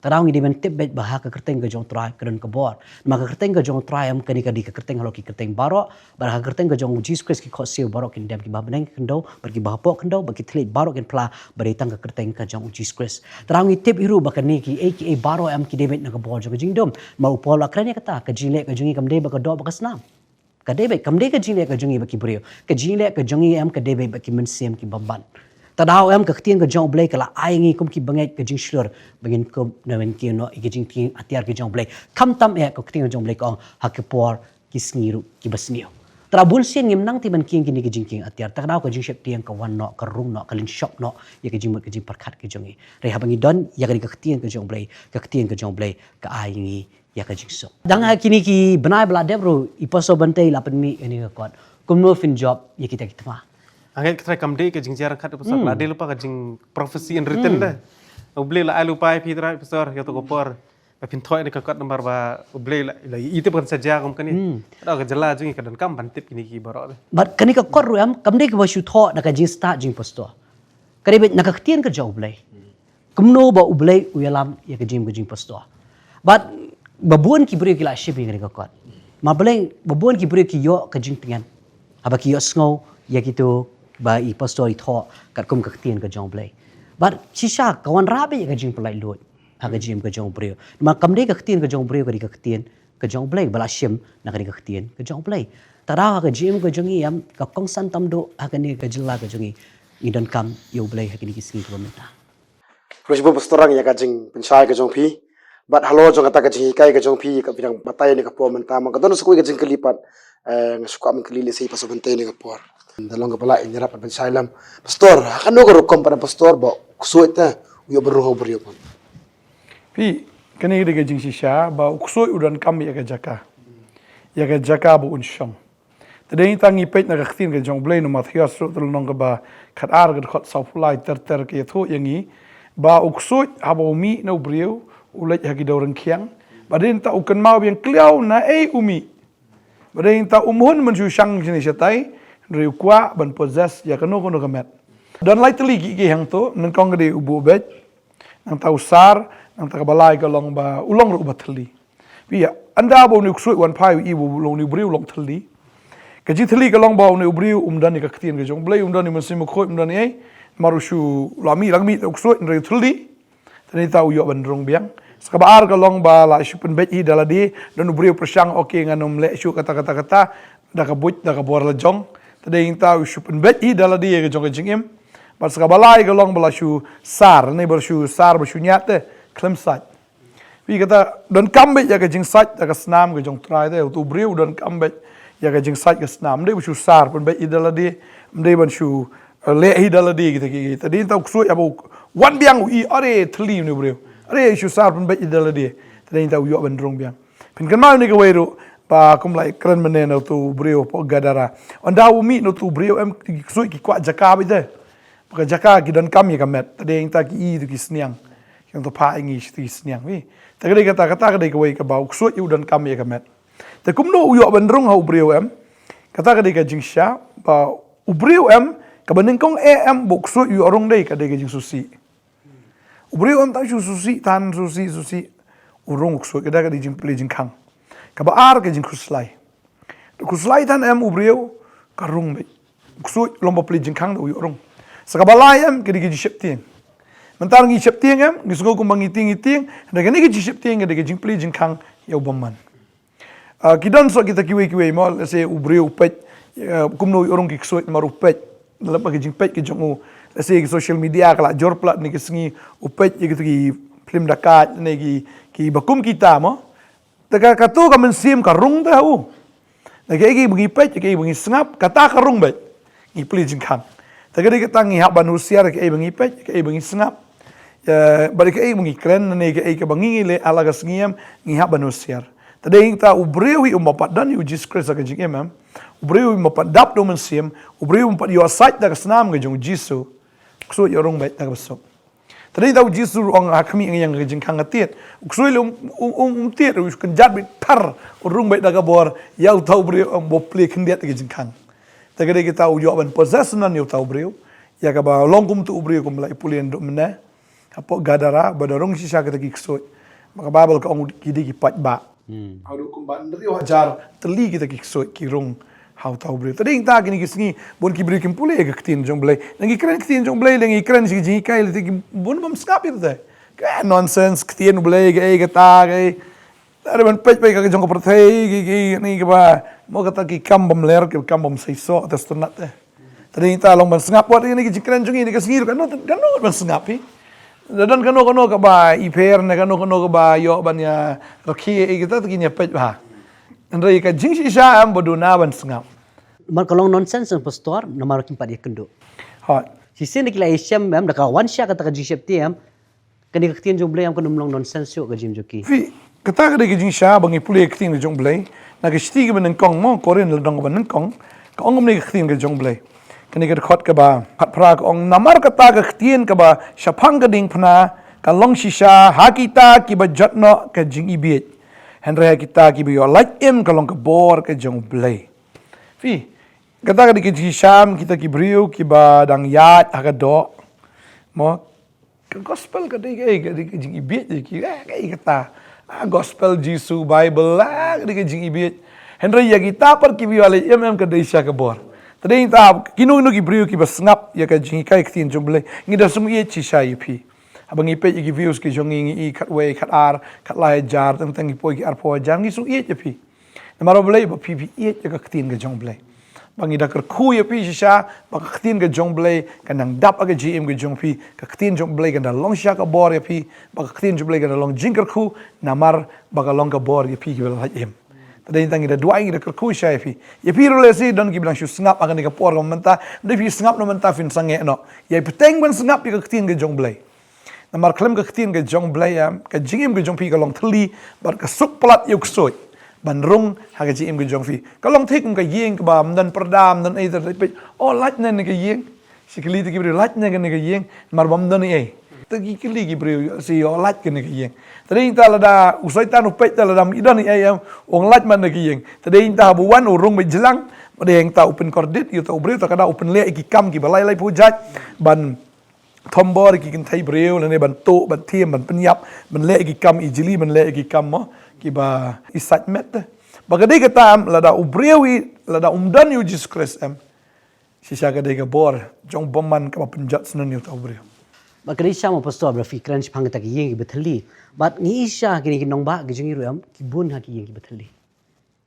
Tang daw ngi dei ban tip beit ba ha ka kyrteng ka jong u Trai ka don ka bor. Namar ka kyrteng ka jong u Trai em kane ka dei ka kyrteng halor ki kyrteng baroh. Bad ha ka kyrteng ka jong u Jisu Khrist ki khohsiew baroh kin dem, kiba ha bneng kin kyndew, bad kiba hapoh kyndew, bad ki thylliej baroh kin phla, ba dei tang ka kyrteng ka jong u Jisu Khrist. Tang daw ngi tip hi ruh ba kane kiei kiei baroh em ki dei beit na ka bor jong ka jingdum. Namar u Paul u la kren ïa kata, ka jingleh ka jong ngi kam dei ba ka doh bad ka snam. Ka dei beit, kam dei ka jingleh ka jong ngi bad ki briew. Ka jingleh ka jong ngi em ka dei beit bad ki mynsiem ki bymman. Tang daw em ka ktien ka jong u Blei ka la ai ngi kum ki bangeit ka jingshlur ba ngin kup ne ban kiew noh ïa ka jingkieng atiar ka jong u Blei. Khamtam eh ka ktien ka jong u Blei ka ong ha ki por ki sngi ruh kiba sniew. Tang daw bun sien ngim nang te ban kieng kine ki jingkieng atiar. Tang daw ka jingsheptieng ka wan noh, ka rung noh, ka lynshop noh ïa ka jingmut ka jingpyrkhat ka jong ngi. Hynrei haba ngi don ïa kane ka ktien ka jong u Blei, ka ktien ka jong u Blei ka ai ngi ïa ka jingsuk. Dang ha kine ki bnai ba la dep ruh i Pastor Bantei la pynmih ïa kane ka kot. Kumno phin jop ïa kita ki thma? Nga ngeit ka trai kam dei ka jingjia ryngkat, Pastor, ka la dei lypa ka jing prophecy and written de. U Blei la ai lypa ïa phi trai, Pastor, ïa kato ka por ba phin thoh ïa kane ka kot namar ba U Blei la, la ïohi te ba kan sa jia kum kane. Ka dei ka jylla jong ngi ka donkam ban tip kine ki baroh de. Bad kane ka kot ruh em kam dei kaba shu thoh na ka jingstad jong i Pastor. Ka dei beit na ka ktien ka jong U Blei. Kumno ba U Blei u ïalam ïa ka jingim ka jong i Pastor. Bad ba bun ki briew ki la shim ïa kane ka kot. Ma balei ba bun ki briew ki ïoh ka jingtngen haba ki ïohsngew ïa kito ba i Pastor i thoh katkum ka ktien ka jong U Blei. Bad shisha ka wanrah beit ïa ka jingpynlait luid ha ka jingim ka jong u briew. Namar kam dei ka ktien ka jong u briew, ka dei ka ktien ka jong U Blei ba la shim na ka dei ka ktien ka jong U Blei. Tang daw ha ka jingim ka jong ngi em ka kongsan tam duh ha kane ka jylla ka jong ngi, ngi donkam ïa U Blei ha kine ki sngi kiba mynta. Khublei shibun Pastor Rang ïa ka jingpynshai ka jong phi. Bad halor jong kata ka jinghikai ka jong phi kaba phi dang batai ïa kane ka por mynta, ma ka don sa kawei ka jingkylli pat, eh, nga shu kwah ban kylli lehse i Pastor Bantei ïa kane ka por. Da long kaba lah ïa ngi ïarap ban pynshai lem. Pastor, ha kano ka rukom pat Pastor ba u ksuid te u ïoh ban rung ha u briew pat? Phi, kane ka dei ka jingshisha ba u ksuid u donkam ïa ka jaka, ïa ka jaka ba un shong. Te dei tang ngi peit na ka ktien ka jong U Blei na u Mathaios ruh, te lynnong kaba khatar, ka dkhot sawphew lai ter ter ka ïathuh ïa ngi ba u ksuid haba u mih na u briew u leit ha ki dewryngkhiang. Bad dei tang u kynmaw biang kliaw naei u mih. Bad dei tang um hun mynshushang shane shatai, hynrei u kwah ban possess ïa kano kano ka met. Don lai tylli kiei kiei hangto, nyngkong ka dei u buh beit, nangta u sar, nangta kaba lai ka long ba u long ruh uba thylli. Phi ïa, ynda ba une u ksuid u wan phai u i ba u long, une u briew u long thylli. Ka jingthylli ka long ba une u briew um don ïa ka ktien ka jong U Blei, um don ïa u Mynsiem Bakhuid, um don ïa ei. Namar u shu la mih, la mih u ksuid hynrei u thylli. Te dei ta u ïoh ban rung biang. Sa kaba ar ka long ba la shu pynbeit hi da lade, don u briew pyrshang, okay, ngan ym leh shuh kata, kata, kata, da ka buit, da ka bor la jong. Te dei ta u shu pynbeit hi da lade ïa ka jong ka jingim. Bad sa kaba lai ka long ba la shu sar, ne ba la shu sar, ba shu ñiad te, khlem sait. Phi, kata donkam beit ïa ka jingsait da ka snam ka jong U Trai te, utu u briew donkam beit ïa ka jingsait ka snam. Ym dei ba shu sar pynbeit hi da lade, ym dei ban shu, eh, leh hi da lade kita ki, kita. Te dei ta u ksuid haba u wan biang u i, are thylli une u briew. Are shu sar pynbeit hi da lade. Te dei ta u ïoh ban rung biang. Phin kynmaw ïa kane kawei ruh, ba kum la kren mynne na utu u briew hapoh Gadara. Ynda u mih na utu u briew em, ki ksuid ki kwah jaka beit te. Ba ka jaka ki donkam ïa ka met. Te dei ta ki i tu ki sniang. Ki ong to phah ïa ngi shi tu ki sniang. Phi. Te ka dei kata, kata ka dei kawei kaba u ksuid u donkam ïa ka met. Te kumno u ïoh ban rung ha u briew em? Kata ka dei ka jingshisha, ba u briew em, kaba nyngkong eh em, ba u ksuid u ïoh rung dei, ka dei ka jingsngewsih. U briew em tang shu sngewsih, tang sngewsih, sngewsih. U rung u ksuid, kata ka dei jingplie jingkhang. Kaba ar ka jingkhuslai. Khuslai tang em u briew, ka rung beit. U ksuid long ba plie jingkhang da u ïoh rung. Sa kaba lai em, ka dei ka jingsheptieng. Mynta ngi sheptieng em, ngi sngew kumba ngi tieng, ngi tieng, da kane ka jingsheptieng, ka dei ka jingplie jingkhang ïa u bymman. Ah, ki don soh kita kiwei kiwei mo, lehse u briew u peit, eh, kumno u rung ki ksuid namar u peit. Lem bad ka jingpeit ka jong u. Lehse ki social media ka la jur palat ne ki sngi u peit ïa kitu ki phlim dakait ne ki, kiba kum kita mo. Te ka, katu ka mynsiem ka rung te ha u. Na kaei kaei ba ngi peit, kaei ba ngi sngap, kata ka rung beit. Ngi plie jingkhang. Te ka dei kata ngi hap ban husiar, kaei ba ngi peit, kaei ba ngi sngap. Ïa, bad kaei ba ngi kren, ne kaei kaba ngi ngi leh ha la ka sngi em, ngi hap ban husiar. Te dei ta u briew hi um pat don ïa u Jisu Khrist ha ka jingim em. U briew hi um pat dap da u mynsiem, u briew um pat ïoh sait da ka snam ka jong u Jisu. Ksuid ïoh rung beit da kaba suk. Te dei ta u Jisu u ong ha khmih ïa ka jingkhang ka tied. U ksuid leh um, um, um, um tied, u kynjat beit thar, u rung beit da ka bor, ïa uta u briew um ba plie khyndiat ka jingkhang. Te ka dei kita u ïoh ban possess nan ïa uta u briew. Ïa kaba long kum tu u briew kum la i pule naduh mynne. Hapoh Gadara, ba da rung shisha kita ki ksuid. Ba ka Baibl ka ong ki dei ki paidbah. Hmm. Haduh kumba hynriew hajar tylli kita ki ksuid ki rung ha uta u briew. Te dei ta kine ki sngi, bun ki briew kim pule ïa ka ktien jong U Blei. Nang ki kren ktien jong U Blei, nang ki kren shi jinghikai, lehse ki bun bym sngap ïa te. Ka nonsense, ktien U Blei, kaei kata, kaei. Lada ban peit peit ka jong ka pyrthei, ki, ki, ni kaba, mo kata ki kam bym ler, ki kam bym seisoh, te sngewtynnat te. Te dei ta long ban sngap wat ïa kine ki jingkren jong ngi, ïa kine ki sngi ruh kano, kano ban sngap hi. Da don kano kano kaba i pher ne kano kano kaba ïoh ban ïa rakhe ïa kita te ki ïa peit bha. Hynrei ka jingshisha em ba duna ban sngap. Namar ka long nonsense, pastor, namar kim pat ïakynduh. Hooid. Shisien da ki la ïashem em, da ka wan sha kata ka jingsheptieng em, kane ka ktien jong U Blei em kan ym long nonsense shuh ka jingim jong ki. Phi, kata ka dei ka jingshisha ba ngi pule ka ktien ka jong U Blei. Na ka shithi kaba nyngkong mo, Korinth lynnong kaba nyngkong, ka ong kumne ka ktien ka jong U Blei. Kane ka dkhot kaba khatphra ka ong, namar kata ka ktien kaba shaphang ka diengphna ka long shisha ha kita kiba jot noh ka jingibieit. Hynrei ha kita kiba ïoh lait im ka long ka bor ka jong U Blei. Phi, kata ka dei ka jingshisha em kita ki briew kiba dang ïaid ha ka doh. Mo, ka gospel ka dei ka, ka dei ka jingibieit ïa ki, eh, kaei kata. Ah, gospel Jisu, Bible, ah, ka dei ka jingibieit. Hynrei ïa kita pat kiba ïoh lait im em ka dei shisha ka bor. Te dei ta kino kino ki briew kiba sngap ïa ka jinghikai ktien jong U Blei, ngi da sngewthuh shisha ïa phi. Haba ngi peit ïa ki views ki jong ngi, ngi i khatwei, khatar, khatlai hajar, teng teng ngi poi ki arphew hajar, ngi sngewthuh ïa phi. Namar U Blei ba phi phi ïeit ïa ka ktien ka jong U Blei. Ba ngi da kyrkhu ïa phi shisha ba ka ktien ka jong U Blei kan nang dap ha ka jingim ka jong phi, ka ktien jong U Blei kan da long shisha ka bor ïa phi, ba ka ktien jong U Blei kan da long jingkyrkhu, namar ba ka long ka bor ïa phi kiba la lait im. Te dei tang ngi da duwai, ngi da kyrkhu shisha ïa phi. Ïa phi ruh lehse don kiba dang shu sngap ha kane ka por ka mynta, dei phi sngap na mynta phin sangeh noh. Ïa phi teng ban sngap ïa ka ktien ka jong U Blei. Namar khlem ka ktien ka jong U Blei em, ka jingim ka jong phi ka long thylli, bad ka suk palat ïa u ksuid ban rung ha ka jingim ka jong phi. Ka long thik kum ka ïing kaba ym don pyrda, ym don ei, te peit, oh, lait ne kane ka ïing. Shi kylli te ki briew, lait ne kane ka ïing, namar ba ym don ei. Te ki kylli ki briew, shi, oh, lait kane ka ïing. Te dei ta lada u Soitan u peit ta lada ym don ei em, ong lait ma kane ka ïing. Te dei ta haba u wan u rung beit jlang, ba dei ta u pynkordit ïa uta u briew, ta ka da u pynleh ïa ki kam kiba lai laiphew jait ban thombor ïa ki kynthei briew, lane ban tuh, ban thiem, ban pynïap, ban leh ïa ki kam ijli, ban leh ïa ki kam mo. Kiba i sait met te. Ba ka dei kata em, lada u briew i, lada um don ïa u Jisu Khrist em, shisha ka dei ka bor jong u bymman kaba pynjot sngewbha ïa uta u briew. Ba ka dei shisha mo pastor, ba phi kren shaphang kata ki ïing kiba thylli. Bad ngi i shisha kine ki nongbah ki jong ngi ruh em, ki bun ha ki ïing kiba thylli.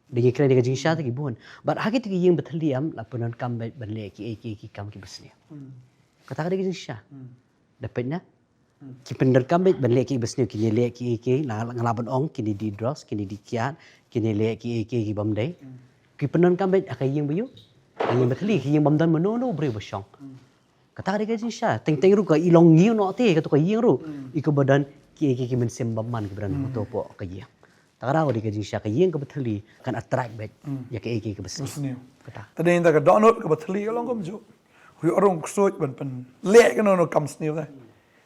Dei ngi kren ïa ka jingshisha te ki bun. Bad ha kita ki ïing ba thylli em, la pyndonkam beit ban leh kiei kiei ki kam kiba sniew. Kata ka dei ka jingshisha. Da peit na. Ki pyndonkam beit ban leh kiei ba sniew, kine leh kiei kiei, nga lah ban ong kine die drugs, kine die kiad, kine leh kiei kiei ki bym dei. Ki pyndonkam beit ha ka ïing ba ïoh. Ha ka ïing ba thylli, ka ïing bym don mano mano u briew ba shong. Kata ka dei ka jingshisha. Teng teng ruh ka i long ngi noh te, kato ka ïing ruh. I kaba don kiei kiei ki mynsiem bymman kiba don hapoh ka ïing. Kata ka dei ka jingshisha, ka ïing kaba thylli kan attract beit ïa kiei kiei kiba sniew. Kata. Te dei ïa ka dohnud kaba thylli ka long kumjuh. Hooid, u ong u ksuid ban pynleh kano kano kam sniew te.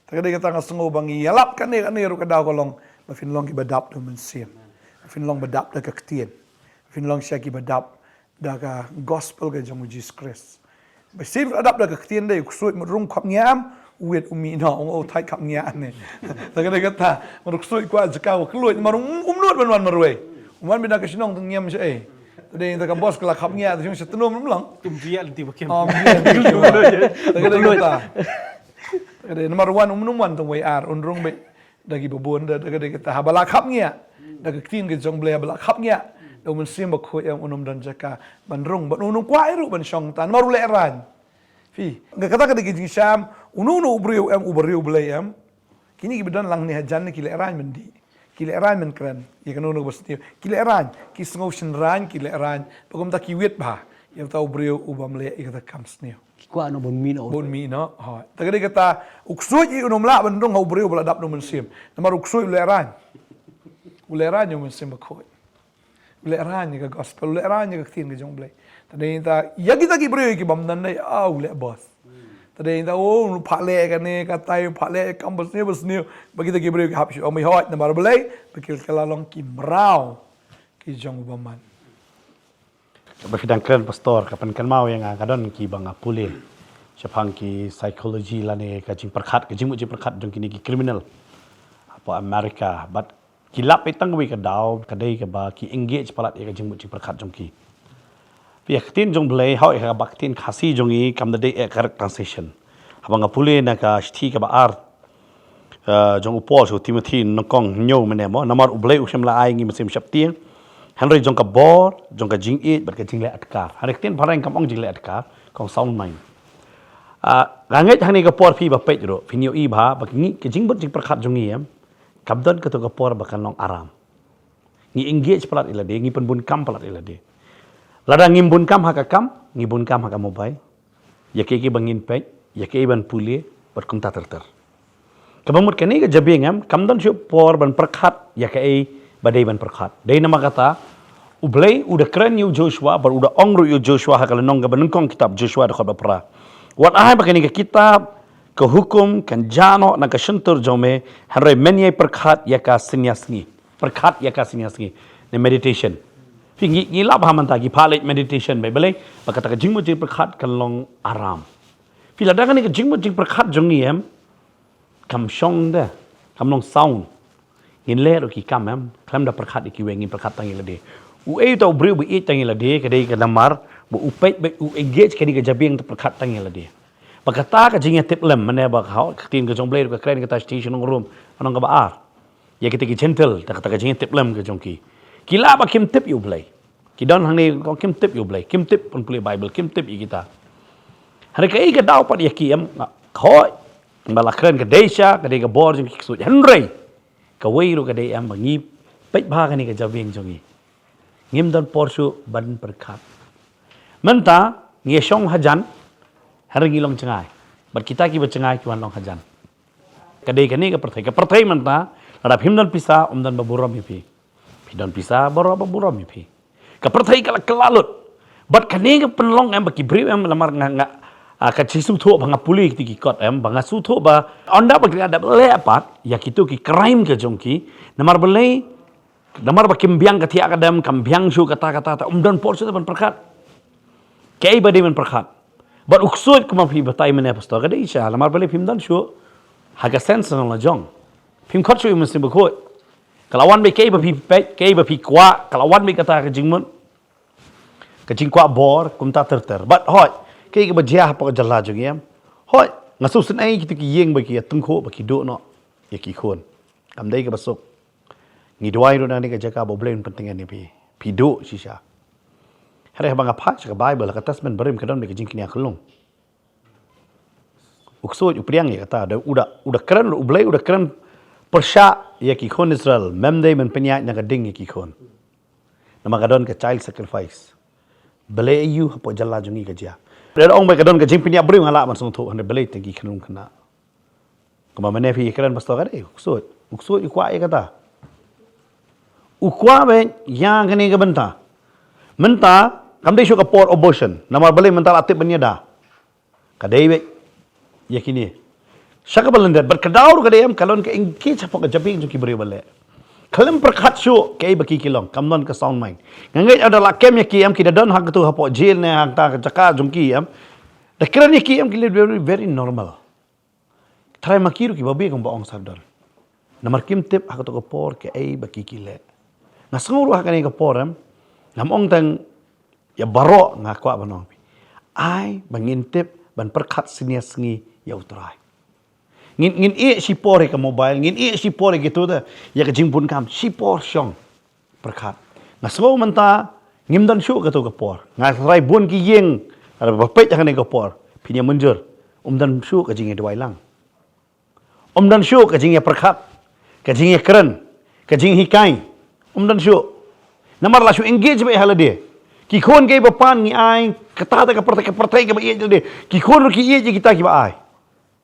Te ka dei kata nga sngew ba ngi ïalap kane kane ruh ka daw ka long ba phin long kiba dap da u Mynsiem. Ba phin long ba dap da ka ktien. Ba phin long shisha kiba dap da ka gospel ka jong u Jisu Khrist. Ba shisha ba dap da ka ktien, dei u ksuid mut rung khapngiah em, u wit u mih noh, ong o thait khapngiah ne. Te ka dei kata, mut u ksuid kwah jaka u ksuid, namar um, um nud ban wan marwei. Um wan beit na ka shnong te ngiam shaei. Te dei te ka bos ka la khapngiah te shong sha tnum, ym long. Kum biang lynti ba kem. Oh, biang lynti ba kem. Te ka dei kata. Te ka dei namar wan um nym wan tang wei ar, un rung beit da kiba bun, da, da, da kata haba la khapngiah da ka ktien ka jong U Blei, haba la khapngiah da u Mynsiem Bakhuid em, un nym don jaka ban rung, ban un nym kwah ruh ban shong tang namar u lehraiñ. Phi, nga kata ka dei ka jingshisha em, uno uno u briew em, u briew U Blei em. Kine kiba don lang ne hajan ne ki lehraiñ ban dih. Ki lehraiñ ban kren ïa kano kano kaba sniew. Ki lehraiñ, ki sngew shynraiñ, ki lehraiñ. Ba kumta ki wit bha ïa uta u briew u bym leh ïa kata ka kam sniew. Ki kwah noh ban mih noh. Ban mih noh. Hooid. Te ka dei kata u ksuid i un nym lah ban rung ha u briew ba la dap da u Mynsiem. Namar u ksuid u lehraiñ. U lehraiñ ïa u Mynsiem Bakhuid. U lehraiñ ïa ka gospel, u lehraiñ ïa ka ktien ka jong U Blei. Te dei nangta ïa kita ki briew ki bym don, dei, ah, u leh bos. Te dei nangta, oh, u phah leh kane katai, u phah leh kam ba sniew ba sniew. Ba kita ki briew ki hap shu ong, hooid, namar balei? Ba ki la long ki mraw ki jong u bymman. Ba phi dang kren pastor, ka pynkynmaw ïa nga, ka don kiba nga pule shaphang ki psychology lane ka jingpyrkhat, ka jingmut jingpyrkhat jong kine ki criminal hapoh America. Bad ki lap ïa tang kawei ka daw, ka dei kaba ki engage palat ïa ka jingmut jingpyrkhat jong ki. Phi, ïa ka ktien jong U Blei, hooid, ïa kaba ka ktien Khasi jong ngi kam da dei ïa ka correct translation. Haba nga pule na ka shithi kaba ar, eh, jong u Paul sha u Timothy, nyngkong hynñiew mynne mo, namar U Blei u shym la ai ïa ngi mynsiem sheptieng, hynrei jong ka bor, jong ka jingïeit bad ka jingleh adkar. Hynrei ka ktien phareng kam ong jingleh adkar, ka ong sound mind. Ah, nga ngeit hangne ka por phi ba peit ruh, phin ïohi bha ba ka ngi, ka jingmut jingpyrkhat jong ngi em, kam don kato ka por ba kan long aram. Ngi engage palat ïa lade, ngi pynbun kam palat ïa lade. Lada ngim bun kam ha ka kam, ngi bun kam ha ka mobile. Ïa kiei kiei ba ngin peit, ïa kiei ban pule, bad kumta ter ter. Kaba mut kane ka jabieng em, kam don shuh por ban pyrkhat ïa kaei ba dei ban pyrkhat. Dei namar kata U Blei u da kren ïa u Joshua, bad u da ong ruh ïa u Joshua ha ka lynnong kaba nyngkong kitab Joshua dkhot ba phra. Wat ai ba kane ka kitab ka hukum kan jah noh na ka shyntur jong me, hynrei men ïai pyrkhat ïa ka synñia sngi. Pyrkhat ïa ka synñia sngi. Ne meditation. Phi, ngi, ngi lap ha mynta ki pha leit meditation, bad balei? Ba kata ka jingmut jingpyrkhat kan long aram. Phi, lada kane ka jingmut jingpyrkhat jong ngi em, kam shong de, kam long sound. Ngin leh ruh ki kam em, khlem da pyrkhat ïa kiwei, ngin pyrkhat tang ïa lade. Uei uta u briew ba ïeit tang ïa lade, ka dei ka namar ba u peit, ba u engage kane ka jabieng te pyrkhat tang ïa lade. Ba kata ka jingïatiplem, mynne ba ka, ka ktien ka jong U Blei ruh ka kren kata station ong rum, ong kaba ar. Ïa kita ki Gentile, ta kata ka jingïatiplem ka jong ki. Ki lah ba kim tip ïa U Blei. Ki don hangne, kim tip ïa U Blei, kim tip ban pule Bible, kim tip ïa kita. Hynrei kaei ka daw pat ïa ki em, nga, hooid, ba la kren ka dei sha, ka dei ka bor jong ki ksuid. Hynrei kawei ruh ka dei em ba ngi peit bha kane ka jabieng jong ngi. Ngim don por shuh ban pyrkhat. Mynta ngi shong hajan, hynrei ngi long jngai. Bad kita kiba jngai ki wan long hajan. Ka dei kane ka pyrthei. Ka pyrthei mynta, lada phim don pisa, ym don ba burom ïa phi. Phi don pisa, baroh ba burom ïa phi. Ka pyrthei ka la kylla lut. Bad kane ka pynlong em ba ki briew em, namar nga, nga, ah, ka jingsngewthuh ba nga pule kiti ki kot em, ba nga sngewthuh ba ynda ba ki la dep leh pat ïa kito ki crime ka jong ki, namar balei, namar ba kim biang ka thiah ka dem, kam biang shuh kata kata, te ym don por shuh te ban pyrkhat. Kaei ba dei ban pyrkhat? Bad u ksuid kumba phi batai mynne pastor, ka dei shisha, namar balei, phim don shuh ha ka sense jong la jong. Phim khot shuh ïa u Mynsiem Bakhuid. Ka la wan bad kaei ba phi peit, kaei ba phi kwah, ka la wan bad kata ka jingmut. Ka jingkwah bor, kumta ter ter. Bad hooid, kaei kaba jia hapoh ka jylla jong ngi em. Hooid, nga sngewsynei kito ki ïing ba ki ïa tyngkhuh ba ki duh noh ïa ki khun. Kam dei kaba suk. Ngi duwai ruh na kane ka jaka ba U Blei un pyntngen ïa phi. Phi duh shisha. Hynrei haba nga phai sha ka Baibl, ha ka Testament Barim ka don bad ka jingkñia khyllung. U ksuid u pdiang ïa kata, da u da, u da kren, U Blei u da kren pyrshah ïa ki khun Israel, mem dei ban pynïaid na ka ding ïa ki khun. Namar ka don ka child sacrifice. Balei aïu hapoh jylla jong ngi ka jia? Da ong ba ka don ka jingpynïap briew nga lah ban sngewthuh, hynrei balei tang ki khynnah khynnah? Kumba mynne phi kren pastor ka dei, u ksuid. U ksuid u kwah ïa kata. U kwah beit ïa kane ka bynta. Mynta, kam dei shuh ka por abortion. Namar balei mynta la tip ban ïada. Ka dei beit ïa kine. Sha kaba lyndet, bad ka daw ruh ka dei em, ka long ka engage hapoh ka jabieng jong ki briew ba leh. Khlem pyrkhat shuh kaei ba ki ki long, kam don ka sound mind. Nga ngeit lada la kem ïa ki em, ki da don ha katu hapoh jail ne hangta ka jaka jong ki em. Da kren ïa ki em, ki leh very, very normal. Trai ma ki ruh kiba bieit kumba ong sar don. Namar kim tip ha kato ka por kaei ba ki ki leh. Nga sngew ruh ha kane ka por em. Ngam ong tang ïa baroh, nga kwah ban ong phi. Ai ba ngin tip ban pyrkhat sien ïa sngi ïa U Trai. Ngin, ngin ïeh shipor ïa ka mobile, ngin ïeh shipor ïa kito te, ïa ka jingbun kam, shipor shong. Pyrkhat. Nga sngew mynta ngim don shuh kato ka por. Nga trai bun ki ïing, haba peit ha kane ka por. Phin ïa mynjur. Um don shuh ka jingïaduwai lang. Um don shuh ka jingïapyrkhat, ka jingïakren, ka jinghikai. Um don shuh. Namar la shu engage beit ha lade. Ki khun kiba pan ngi ai, kata te ka pyrthei, ka pyrthei kaba ïeit lade. Ki khun ruh ki ïeit ïa kita kiba ai.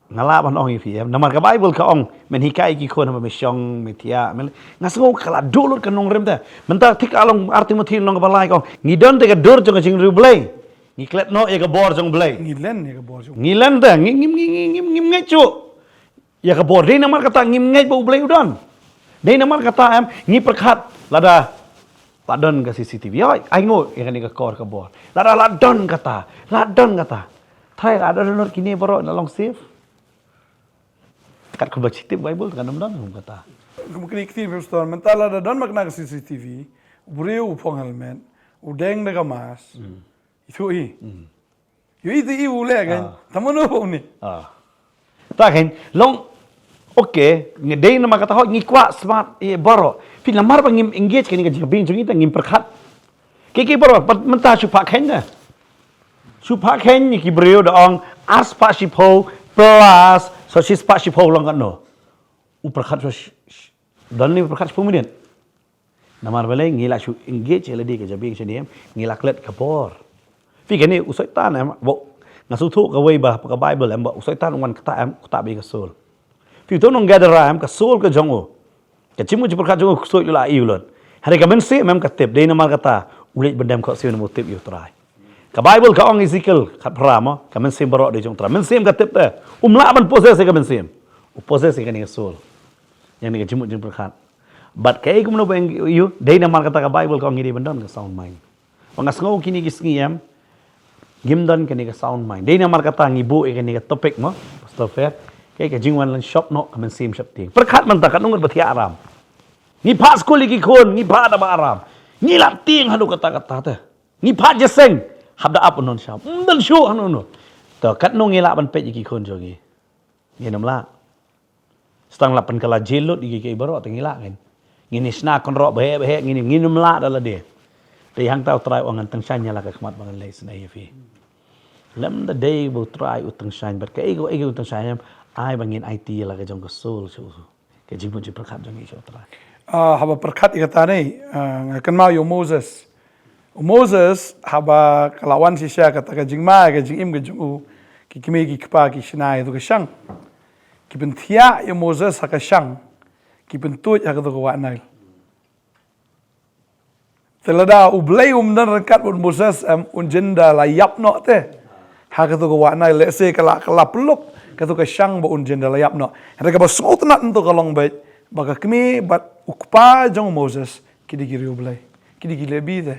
Nga lah ban ong ïa phi em, namar ka Baibl ka ong, men hikai ki khun haba me shong, me thiah, men, nga sngew ka la duh lut ka nongrim te. Mynta thik ha long ar Timothi lynnong kaba lai ka ong, ngi don te ka dur jong ka jingriewblei. Ngi klet noh ïa ka bor jong U Blei. Ngi len ïa ka bor jong U Blei. Ngi len te, ngi, ngi, ngi, ngi, ngi, ngim ngeit shuh ïa ka bor. Dei namar kata ngim ngeit ba U Blei u don. Dei namar kata em, ngi pyrkhat lada la don ka C C T V. Hooid, ai nguh ïa kane ka kor ka bor. Lada la don kata, la don kata. Trai lada don lut kine baroh na long safe. Katkum ba shi tip Baibl kan ym don kum kata. Kum kine ki ktien phi pastor, mynta lada don ma kane ka C C T V, u briew u phong helmet, u deng da ka mask. Hmm. Ithuh hi. Hmm. Ïohi te i u leh kan. Ah. Tang mano ba une. Ah. Ta kan long, okay, ngi dei namar kata hooid ngi kwah smart ïa baroh. Phi namar ba ngim engage kane ka jingbiang jong ngi te ngim pyrkhat. Ki, ki baroh, pat mynta shu phah kheiñ da. Shu phah kheiñ ïa ki briew da ong ar spah shiphew plus, so shi spah shiphew long katno. U pyrkhat shu sh-, sh-, don ne u pyrkhat shiphew minit. Namar balei ngi la shu engage ïa lade ka jabieng sha ne em, ngi la klet ka bor. Phi kane u Soitan em, ba, nga sngewthuh kawei ba, ka Baibl em, ba u Soitan u wan kata em, u kata ba ka soul. Phi uto u nong Gadara em, ka soul ka jong u. Ka jingmut jingpyrkhat jong u ksuid u la ïoh lut. Hynrei ka mynsiem em ka tip, dei namar kata, u leit ban dem khohsiew namar u tip ïa U Trai. Ka Baibl ka ong Ezekiel khatphra mo, ka mynsiem baroh dei jong U Trai. Mynsiem ka tip te, um lah ban possess ïa ka mynsiem. U possess ïa kane ka soul. Ïa kane ka jingmut jingpyrkhat. Bad kaei kumno ba ïoh, dei namar kata ka Baibl ka ong ngi dei ban don ka sound mind. Ba nga sngew kine ki sngi em, ngim don kane ka sound mind. Dei namar kata ngi buh ïa kane ka topic mo, Pastor Fer. Kaei ka jingwan lan shop noh ka mynsiem shaptieng. Pyrkhat mynta katno ngut ba thiah aram. Ngi phah skul ïa ki khun, ngi phah da ba aram. Ngi la tieng haduh katta katta te. Ngi phah jingïaseng, hap da ap u nongsham. Ym don shuh hano hano. To katno ngi lah ban peit ïa ki khun jong ngi. Ngin ym lah. Sa tang la pynkylla jail lut ïa kiei kiei baroh te ngi lah ngin. Ngin ïa shna kynroh bheh bheh ngin, ngin ym lah da lade. Te hangta U Trai u ong ngan tyngshaiñ ïa la ka khmat ba ngan leh isynei ïa phi. Lymda dei ba U Trai u tyngshaiñ bad kaei kaei u tyngshaiñ em, ai ba ngin aiti ïa la ka jong ka soul sha u. Ka jingmut jingpyrkhat jong ngi sha U Trai. Ah, haba pyrkhat ïa kata ne, ah, nga kynmaw ïa u Moses. U Moses haba ka la wan shisha kata ka jingma ka jingim ka jong u, ki kmie ki kpa ki shna ïa kato ka shang. Ki pynthiah ïa u Moses ha ka shang. Ki pyntuid ha kato ka wah Nail. Te lada U Blei um don ryngkat bad u Moses em, un jan da la ïap noh te. Ha kato ka wah Nail, lehse ka la, ka la pyllup kato ka shang ba un jan da la ïap noh. Hynrei kaba sngewtynnat nto ka long beit ba ka kmie bad u kpa jong u Moses ki dei ki riewblei. Ki dei ki Lebi te.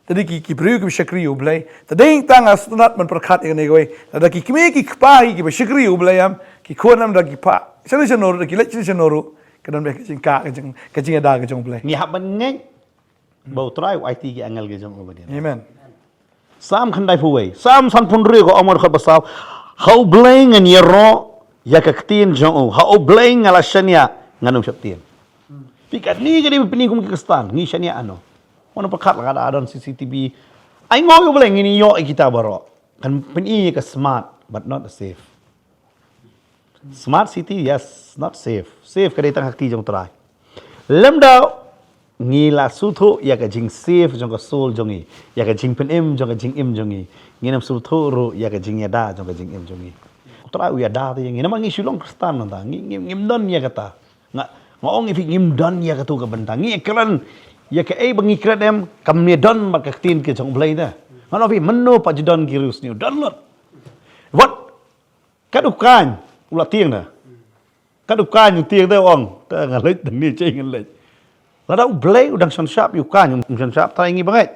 Te dei ki, ki briew kiba shakri ïa U Blei. Te dei tang nga sngewtynnat ban pyrkhat ïa kane kawei. Lada ki kmie ki kpa hi kiba shakri ïa U Blei em, ki khun em da ki phah shano shano ruh, da ki leit shano shano ruh. Ka don beit ka jingkah, ka jing, ka jingïada ka jong U Blei. Ngi hap ban ngeit ba U Trai u aiti ki angel ki jong u ban ïada. Amen. Salm khyndai phew wei. Salm sanphew hynriew ka ong mar khat ba saw. Ha U Blei ngan ïaroh ïa ka ktien jong u. Ha U Blei nga la shaniah ngan ym sheptieng. Phi katni ka dei pyni kum ki Khristan ngi shaniah ano. Wan pyrkhat la ka da don C C T V. Ai ngoi U Blei ngin ïoh ïa kita baroh. Kan pyni ïa ka smart but not safe. Smart city, yes, not safe. Safe ka dei tang ha kti jong U Trai. Lymda ngi la sngewthuh ïa ka jingsafe jong ka soul jong ngi, ïa ka jingpynim jong ka jingim jong ngi. Ngin ym sngewthuh ruh ïa ka jingïada jong ka jingim jong ngi. U Trai u ïada te ïa ngi namar ngi shu long Khristan nangta. Ngi ngi ngim don ïa kata. Nga nga ong ïa phi ngim don ïa katu ka bynta. Ngi kren ïa kaei ba ngi kren em kam ne don bad ka ktien ka jong U Blei te. Nga ong phi mynno pat ju don ki riewsniew don lut. Wat Kat u kaiñ u la tieng da. Kat u kaiñ u tieng da ong. Ta nga leit da ni chei ngan leit. Lada U Blei u dang shon shap ïa u kaiñ um shon shap trai ngi bangeit.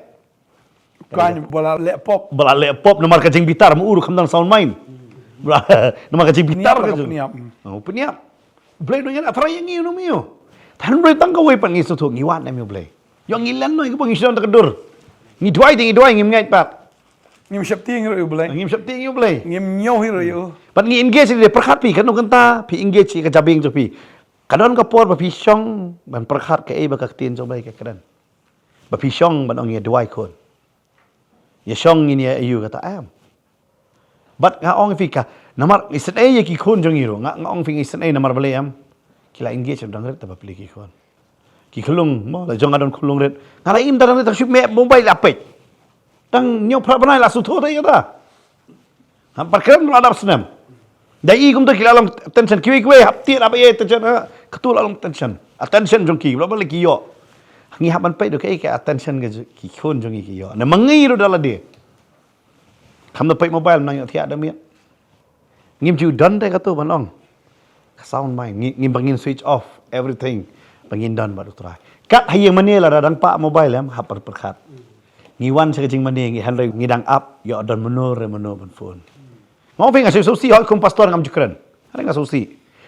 Kaiñ ba la leh pop. Ba la leh pop namar ka jingbitar ma u ruh kham dang sound mind. Namar ka jingbitar ka jong. Pniap. U Blei u ngi la trai ïa ngi u numi u. Tan Blei tang kawei pat ngi sngewthuh ngi wan em ïa U Blei. Ïa ngi len noi ka ba ngi sdang ta ka dur. Ngi duwai te ngi duwai ngim ngeit pat. Ngim sheptieng ruh ïa U Blei. Ngim sheptieng ïa U Blei. Ngim ñiew hi ruh ïa u. Pat ngi engage ïa pyrkhat phi kan nong kanta phi engage ïa ka jabieng jong phi. Ka don ka por ba phi shong ban pyrkhat kaei ba ka ktien jong U Blei ka kren. Ba phi shong ban ong ïa duwai khun. Ïa shong ngin ïa ïa kata em. Bad nga ong phi ka namar isynei ïa ki khun jong ngi ruh nga nga ong phi ngi isynei namar balei em. Ki la engage dang rit ta ba pli ki khun. Ki khlung mo la jong nga don khlung rit. Nga la im ta dang rit ta shup me mobile la peit. Tang ñiew phra bnai la sutho ta ïa ta. Ha par krem la dap snem. Da i kum ta ki la long attention kiwi kiwi hap ti la ba ye attention ha. Katu la long attention. Attention jong ki la ba le ki yo. Ngi hap ban peit do ka attention ki khun jong ngi ki yo. Na mangi ru da la de. Kham da peit mobile nang ïoh thiah da miet. Ngim ju don te katu ban ong. Ka sound mind ngi ngim ba ngin switch off everything ba ngin don bad u Trai. Kat ha ïing mane lada dang pah mobile em hap pyrkhat. Ngi wan sha ka jingmane ngi hynrei ngi dang ap ïoh don mano re mano ban phone. Nga ong phi nga sngewsih hoi kum pastor ngam ju kren. Hynrei nga sngewsih.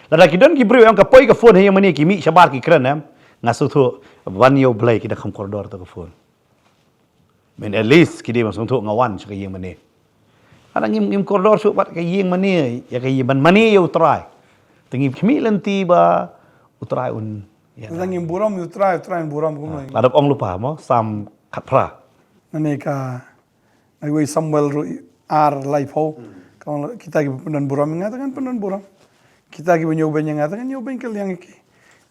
Lada ki don ki briew em ka poi ka phone ha ïing mane ki mih shabar ki kren em. Nga sngewthuh wan ïa u Blei ki dang kham kordor to ka phone. Men at least ki dei ban sngewthuh nga wan sha ka ïing mane. Hana ngim ngim kordor shuh bad ka ïing mane ïa ka ïing ban mane ïa u Trai. Te ngim khmih lynti ba u Trai un ïa. Te ngim burom ïa u Trai, u Trai un burom kumno. La dap ong lypa mo Salm khatphra. Nane ka na wei Samuel ruh ar laiphew. Ka ong kita kiba pyndon burom ïa nga te ngan pyndon burom. Kita kiba ñiewbeiñ ïa nga te ngan ñiewbeiñ kylliang ïa ki.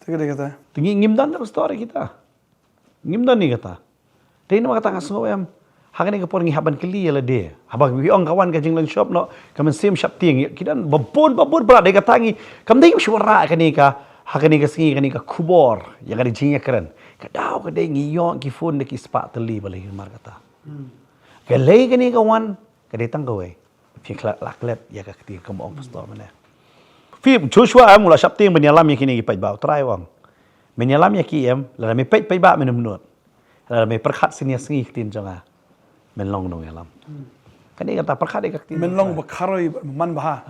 Te ka dei kata. Te ngim don da ka story kita. Ngim don ïa kata. Te namar kata nga sngew em. Ha kane ka por ngi hap ban kylli ïa lade. Haba ngi ong ka wan ka jinglong shop noh ka mynsiem shaptieng ïa ki don babun babun bra dei kata ngi kam dei shuwa ra kane ka ha kane ka sngi kane ka khubor ïa kane jingïakren. Ka daw ka dei ngi ïoh ki phone da ki spah tylli ba lei namar kata. Ka lei kane ka wan ka dei tang kawei. Phi khlad la klet ïa ka kti ka mong pastor mane. Phi Joshua em u la shaptieng ban ïalam ïa kine ki paidbah u Trai u ong. Men ïalam ïa ki em lada me peit paidbah men ym nud. Lada me pyrkhat sien ïa sngi ktien jong nga. Men long nongïalam. Kane kata pyrkhat ïa ka ktien. Men long ba kharoi ba man bha.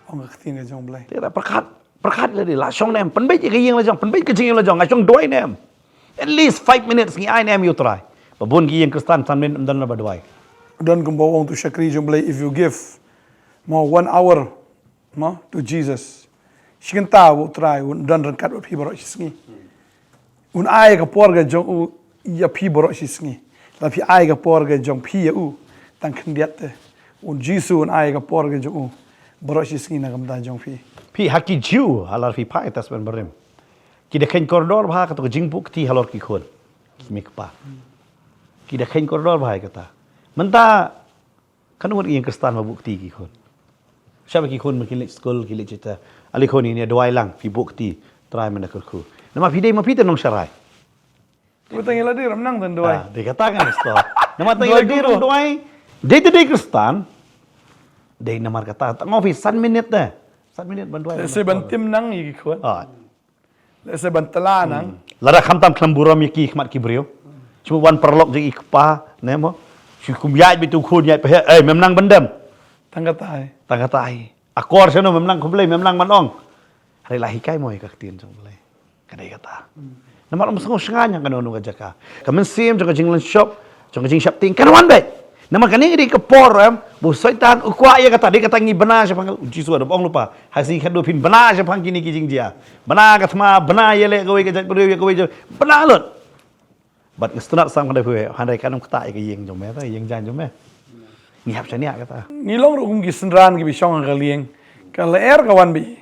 Ong ka ktien ka jong Blei. Te pyrkhat Pyrkhat la dei la shong ne em pynbeit ïa ka ïing la jong pynbeit ka jingim la jong nga shong duwai ne em. At least five minutes ngi ai ne em ïa u Trai. Ba bun ki ïing Khristan san minit ym don la ba duwai. Don kumba ong tu shakri jong Blei if you give mo one hour mo to Jesus. Shi kynta u Trai un don ryngkat bad phi baroh shi sngi. Un ai ka por ka jong u ïa phi baroh shi sngi. La phi ai ka por ka jong phi ïa u tang khyndiat te. Un Jisu un ai ka por ka jong u baroh shi sngi na ka bynta jong phi. Phi ha ki Jiw ha lar phi phai Testament Barim. Ki da kheiñ kordor bha kato ka jingbuh kti halor ki khun. Ki mei kpa. Ki da kheiñ kordor bha ïa kata. Mynta Katno ngut ki ïing Khristan ba buh kti ki khun. Shaba ki khun ba ki leit skul ki leit shata. Ale khun ïa duwai lang phi buh kti. Trai mynta kyrkhu. Namar phi dei ma phi te nongsharai. Kata ngi la dei ram nang dan duwai. Dei kata ngan sto. Namar tang ïa duwai. Dei te dei Khristan. Dei namar kata tang phi san minit te. San minit ban duwai. Se ban tim nang ïa ki khun. Lehse ban tla nang. Lada khamtam khlem burom ïa ki khmat ki briew. Shu wan paralok jong i kpa ne mo. Shu kum ïaid bitu khun ïaid phe ei mem nang ban dem. Tang kata ai. Tang kata ai. Akor shano mem nang khublei mem nang ban ong. Hare la hikai mo ïa ka ktien jong Blei. Ka dei kata. Namar ym sngew shngaiñ ha kano kano ka jaka. Ka mynsiem jong ka jinglynshop, jong ka jingsheptieng kan wan beit. Namar kane ka dei ka por, em, ba u Soitan u kwah ïa kata, dei kata ngi bna shaphang, u Jisu u ong lypa ha ka sngi khadduh, phin bna shaphang kine ki jingjia. Bna ka thma, bna ïaleh kawei ka jaitbynriew ïa kawei, bna lut. Bad nga sngewtynnat, sngewtynnat, hynrei kan ym ktah ïa ka ïing jong me, ta ïing jaiñ jong me. Ngi hap shaniah kata. Ngi long ruh kum ki synran kiba shong ha ka lieng. Ka lyer ka wan beit hi.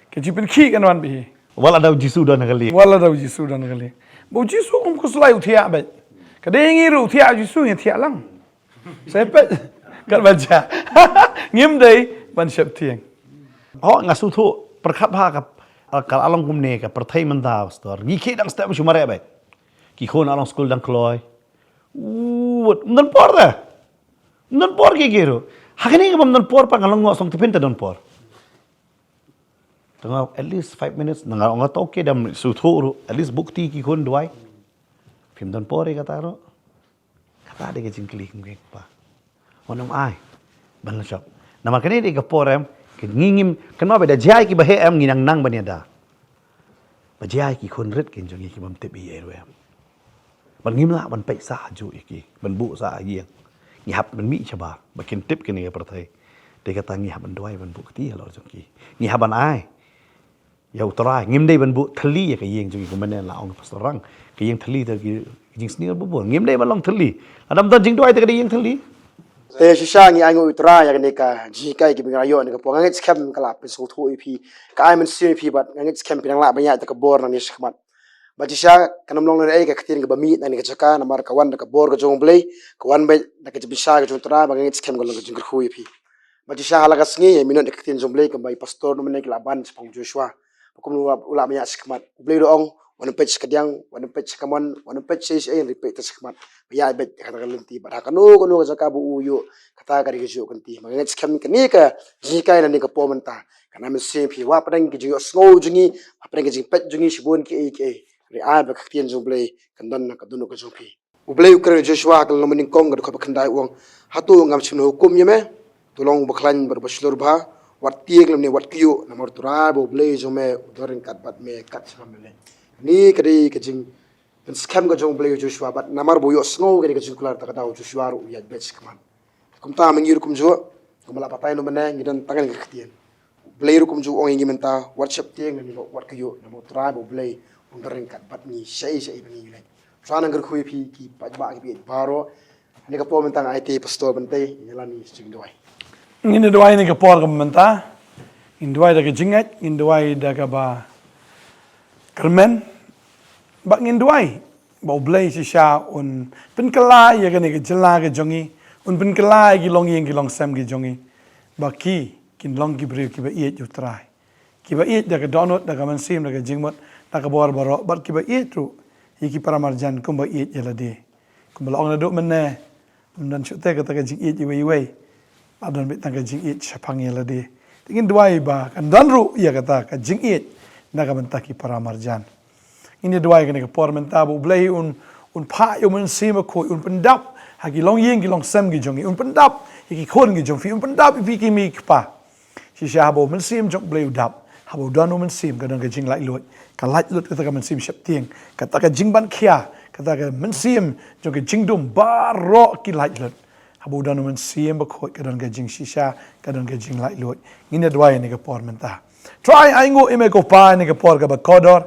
Ka jingpynkhih kan wan beit hi. Wat la da u Jisu u don ha ka lieng. Wat la da u Jisu u don ha ka lieng. Ba u Jisu kum khuslai u thiah beit. Ka dei ngi ruh u thiah u Jisu ngi thiah lang. Sa peit. Katba jia. Ngim dei ban sheptieng. Ho, nga sngewthuh pyrkhat bha ka, ka la long kumne ka pyrthei mynta, pastor. Ngi khie dang step shu mareh beit. Ki khun la long skul dang kloi. Wat, ym don por te. Ym don por ki ki ruh. Ha kane kaba ym don por pat nga long, nga ong te phin te don por. Te nga ong at least five minutes, nga ong te okay, dang sngewthuh ruh, at least buh kti ki khun duwai. Phim don por ïa kata ruh. Kata dei ka jingkylli kum keiñ kpa. Wat nym ai ban lynshop. Namar kane dei ka por, em, ka ngi ngim, kynmaw beit, da jia ïa kiba heh, em, ngi nang nang ban ïada. Ba jia ïa ki khun rit keiñ jong ngi ki bym tip ei ei ruh, em. Bad ngim lah ban peit sah hajuh ïa ki, ban buh sah ha ïing. Ngi hap ban mih shabar ba kin tip kane ka pyrthei. Dei kata ngi hap ban duwai ban buh kti halor jong ki. Ngi hap ban ai ïa U Trai. Ngim dei ban buh thylli ïa ka ïing jong ngi, kumne la ong ka Pastor Rang. Ka ïing thylli te ki jingsniew ba bun. Ngim dei ban long thylli. Lada ym don jingduwai te ka dei ïing thylli. Te shisha ngi ainguh ïa U Trai ïa kane ka jinghikai kaba ngi la ïoh ha kane ka por. Nga ngeit skhem ka la pynsngewthuh ïa phi, ka ai mynsiem ïa phi, bad nga ngeit skhem phi nang lah ban ïaid da ka bor nangne shakhmat. Bad shisha kan ym long lehnohei ka ktien kaba mih nangne ka jaka, namar ka wan da ka bor ka jong U Blei, ka wan beit da ka jingpynshai ka jong U Trai, bad nga ngeit skhem ka long ka jingkyrkhu ïa phi. Bad shisha ha la ka sngi, ïa minot ïa ka ktien jong U Blei, kumba i pastor nongmihkhmat ki la ban shaphang u Joshua. Ba kumno u la ban ïaid shakhmat. U Blei u da ong, wat nym peit sha kadiang, wat nym peit sha kamon, wat nym peit shaei shaei, hynrei peit tang shakhmat. Ba ïaid beit ha kata ka lynti, bad ha kano kano ka jaka ba u ïoh, kata ka dei kajuh ka lynti. Bad nga ngeit skhem kane ka jinghikai nangne ka por mynta kan ai mynsiem ïa phi, wat hapdeng ka jingïohsngew jong ngi, wat hapdeng ka jingpeit jong ngi shibun kiei kiei, hynrei ai ba ka ktien jong U Blei kan don ha ka dohnud ka jong phi. U Blei u kren ïa u Joshua ha ka lynnong banyngkong ka dkhot ba khyndai, u ong, hato ngam shym la hukum ïa me? To long uba khlaiñ bad uba shlur bha, wat tieng lymne wat kyiuh, namar U Trai ba U Blei jong me u don ryngkat bad me kat shaba me leit. Kane ka dei ka jingpynskhem ka jong U Blei ïa u Joshua, bad namar ba u ïohsngew kane ka jingkular, te ka daw u Joshua ruh u ïaid beit shakhmat. Kumta ma ngi ruh kumjuh, kumba la batai nongmihkhmat, ngi don tang kane ka ktien. U Blei ruh kumjuh u ong ïa ngi mynta, wat sheptieng lymne wat kyiuh, namar U Trai ba U Blei un don ryngkat bad ngi shaei shaei ba ngi leit. U Trai un kyrkhu ïa phi ki paidbah kiba ïeit baroh. Ha kane ka por mynta nga ai te pastor ban tei, ïa la ngi shu duwai. Ngin duwai ha kane ka por kaba mynta. Ngin duwai da ka jingngeit, ngin duwai da kaba kyrmen. Bad ngin duwai ba U Blei shisha un pynkylla ïa kane ka jylla ka jong ngi, un pynkylla ïa ki longïing ki longsem ki jong ngi, ba ki kin long ki briew kiba ïeit ïa U Trai, kiba ïeit da ka dohnud, da ka mynsiem, da ka jingmut, da ka bor baroh, bad kiba ïeit ruh ïa ki para marjan kumba ïeit ïa lade. Kumba la ong naduh mynne, ym don shuh te kata ka jingïeit iwei iwei, la don beit tang ka jingïeit shaphang ïa lade. Te ngin duwai ba kan don ruh ïa kata ka jingïeit na ka bynta ki para marjan. Ngin ïa duwai ha kane ka por mynta ba U Blei un, un phah ïa U Mynsiem Bakhuid, un pyndap ha ki longïing ki longsem ki jong ngi, un pyndap ïa ki khun ki jong phi, un pyndap ïa phi ki mei ki kpa. Shisha haba U Mynsiem jong U Blei u dap, haba u don U Mynsiem, ka don ka jinglaitluid, ka laitluid kata ka mynsiem sheptieng, kata ka jingban khia, kata ka mynsiem jong ka jingdum, baroh ki laitluid. Haba u don U Mynsiem Bakhuid, ka don ka jingshisha, ka don ka jinglaitluid. Ngin ïa duwai ha kane ka por mynta. Trai, ainguh ïa me ko Pa ha kane ka por kaba kordor,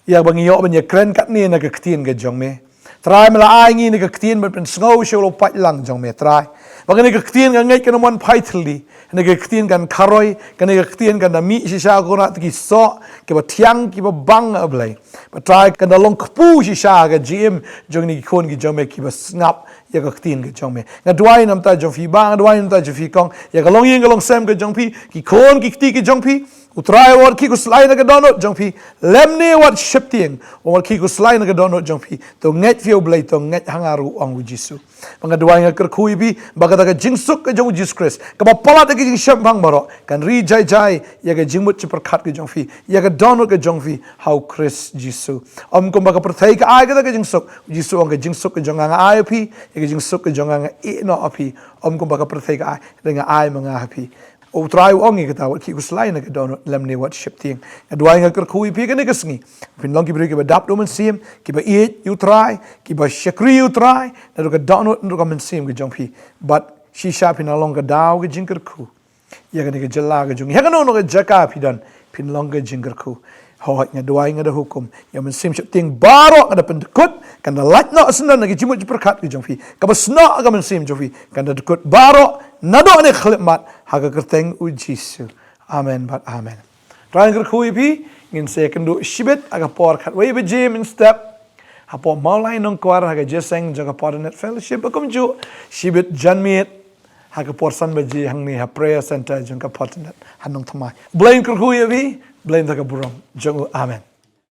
ïa ba ngi ïoh ban ïakren katne na ka ktien ka jong me. Trai, me la ai ïa ngi kane ka ktien ban pynsngew sha u paidlang jong me, Trai. Ba kane ka ktien ka ngeit kan ym wan phai thylli. Kane ka ktien kan kharoi, kane ka ktien kan da mih shisha ha ki soh kiba thiang kiba bang, A Blei. Ba Trai, kan da long kpu shisha ha ka jingim jong kine ki khun ki jong me kiba sngap ïa ka ktien ka jong me. Nga duwai na ka bynta jong phi Bah, nga duwai na ka bynta jong phi Kong, ïa ka longïing ka longsem ka jong phi, ki khun ki kti ki jong phi. U Trai, wat khih khuslai na ka dohnud jong phi. Lymne wat sheptieng, wat khih khuslai na ka dohnud jong phi. To ngeit ïa U Blei, to ngeit ha nga ruh, ong U Jisu. Ba nga duwai, nga kyrkhu ïa phi ba kata ka jingsuk ka jong U Jisu Khrist, kaba palat ïa ka jingshemphang baroh, kan ri jai jai ïa ka jingmut jingpyrkhat ka jong phi, ïa ka dohnud ka jong phi ha U Khrist Jisu. Ym kumba ka pyrthei ka ai kata ka jingsuk, U Jisu u ong, ka jingsuk ka jong nga nga ai ïa phi, ïa ka jingsuk ka jong nga nga ïeh noh ïa phi. Ym kumba ka pyrthei ka ai, hynrei nga ai ma nga ha phi. U Trai u ong ïa kata, wat khih khuslai na ka dohnud lymne wat sheptieng. Nga duwai, nga kyrkhu ïa phi kane ka sngi, phin long ki briew kiba dap da u Mynsiem, kiba ïeit ïa u Trai, kiba shakri ïa u Trai naduh ka dohnud, naduh ka mynsiem ka jong phi. Bad shisha phin long ka daw ka jingkyrkhu ïa kane ka jylla ka jong ngi. Ha kano kano ka jaka phi don, phin long ka jingkyrkhu. Hooid, nga duwai, nga da hukum, ïa u Mynsiem Sheptieng baroh nga da pyndkut, kan da lait noh syndon na ka jingmut jingpyrkhat ka jong phi. Kaba snoh ka mynsiem jong phi kan da dkut baroh naduh kane ka khyllipmat, ha ka kyrteng u Jisu. Amen bad amen. Trai kyrkhu ïa phi. Ngin sa ïakynduh shibit ha ka por khatwei baje mynstep hapoh Mawlai Nongkwar, ha ka jingïaseng jong ka Fortinet Fellowship, bad kumjuh shibit janmiet ha ka por san baje hangne ha Prayer Center jong ka Fortinet ha Nongthymmai. Blei un kyrkhu ïa phi, Blei un ai ka burom jong u. Amen.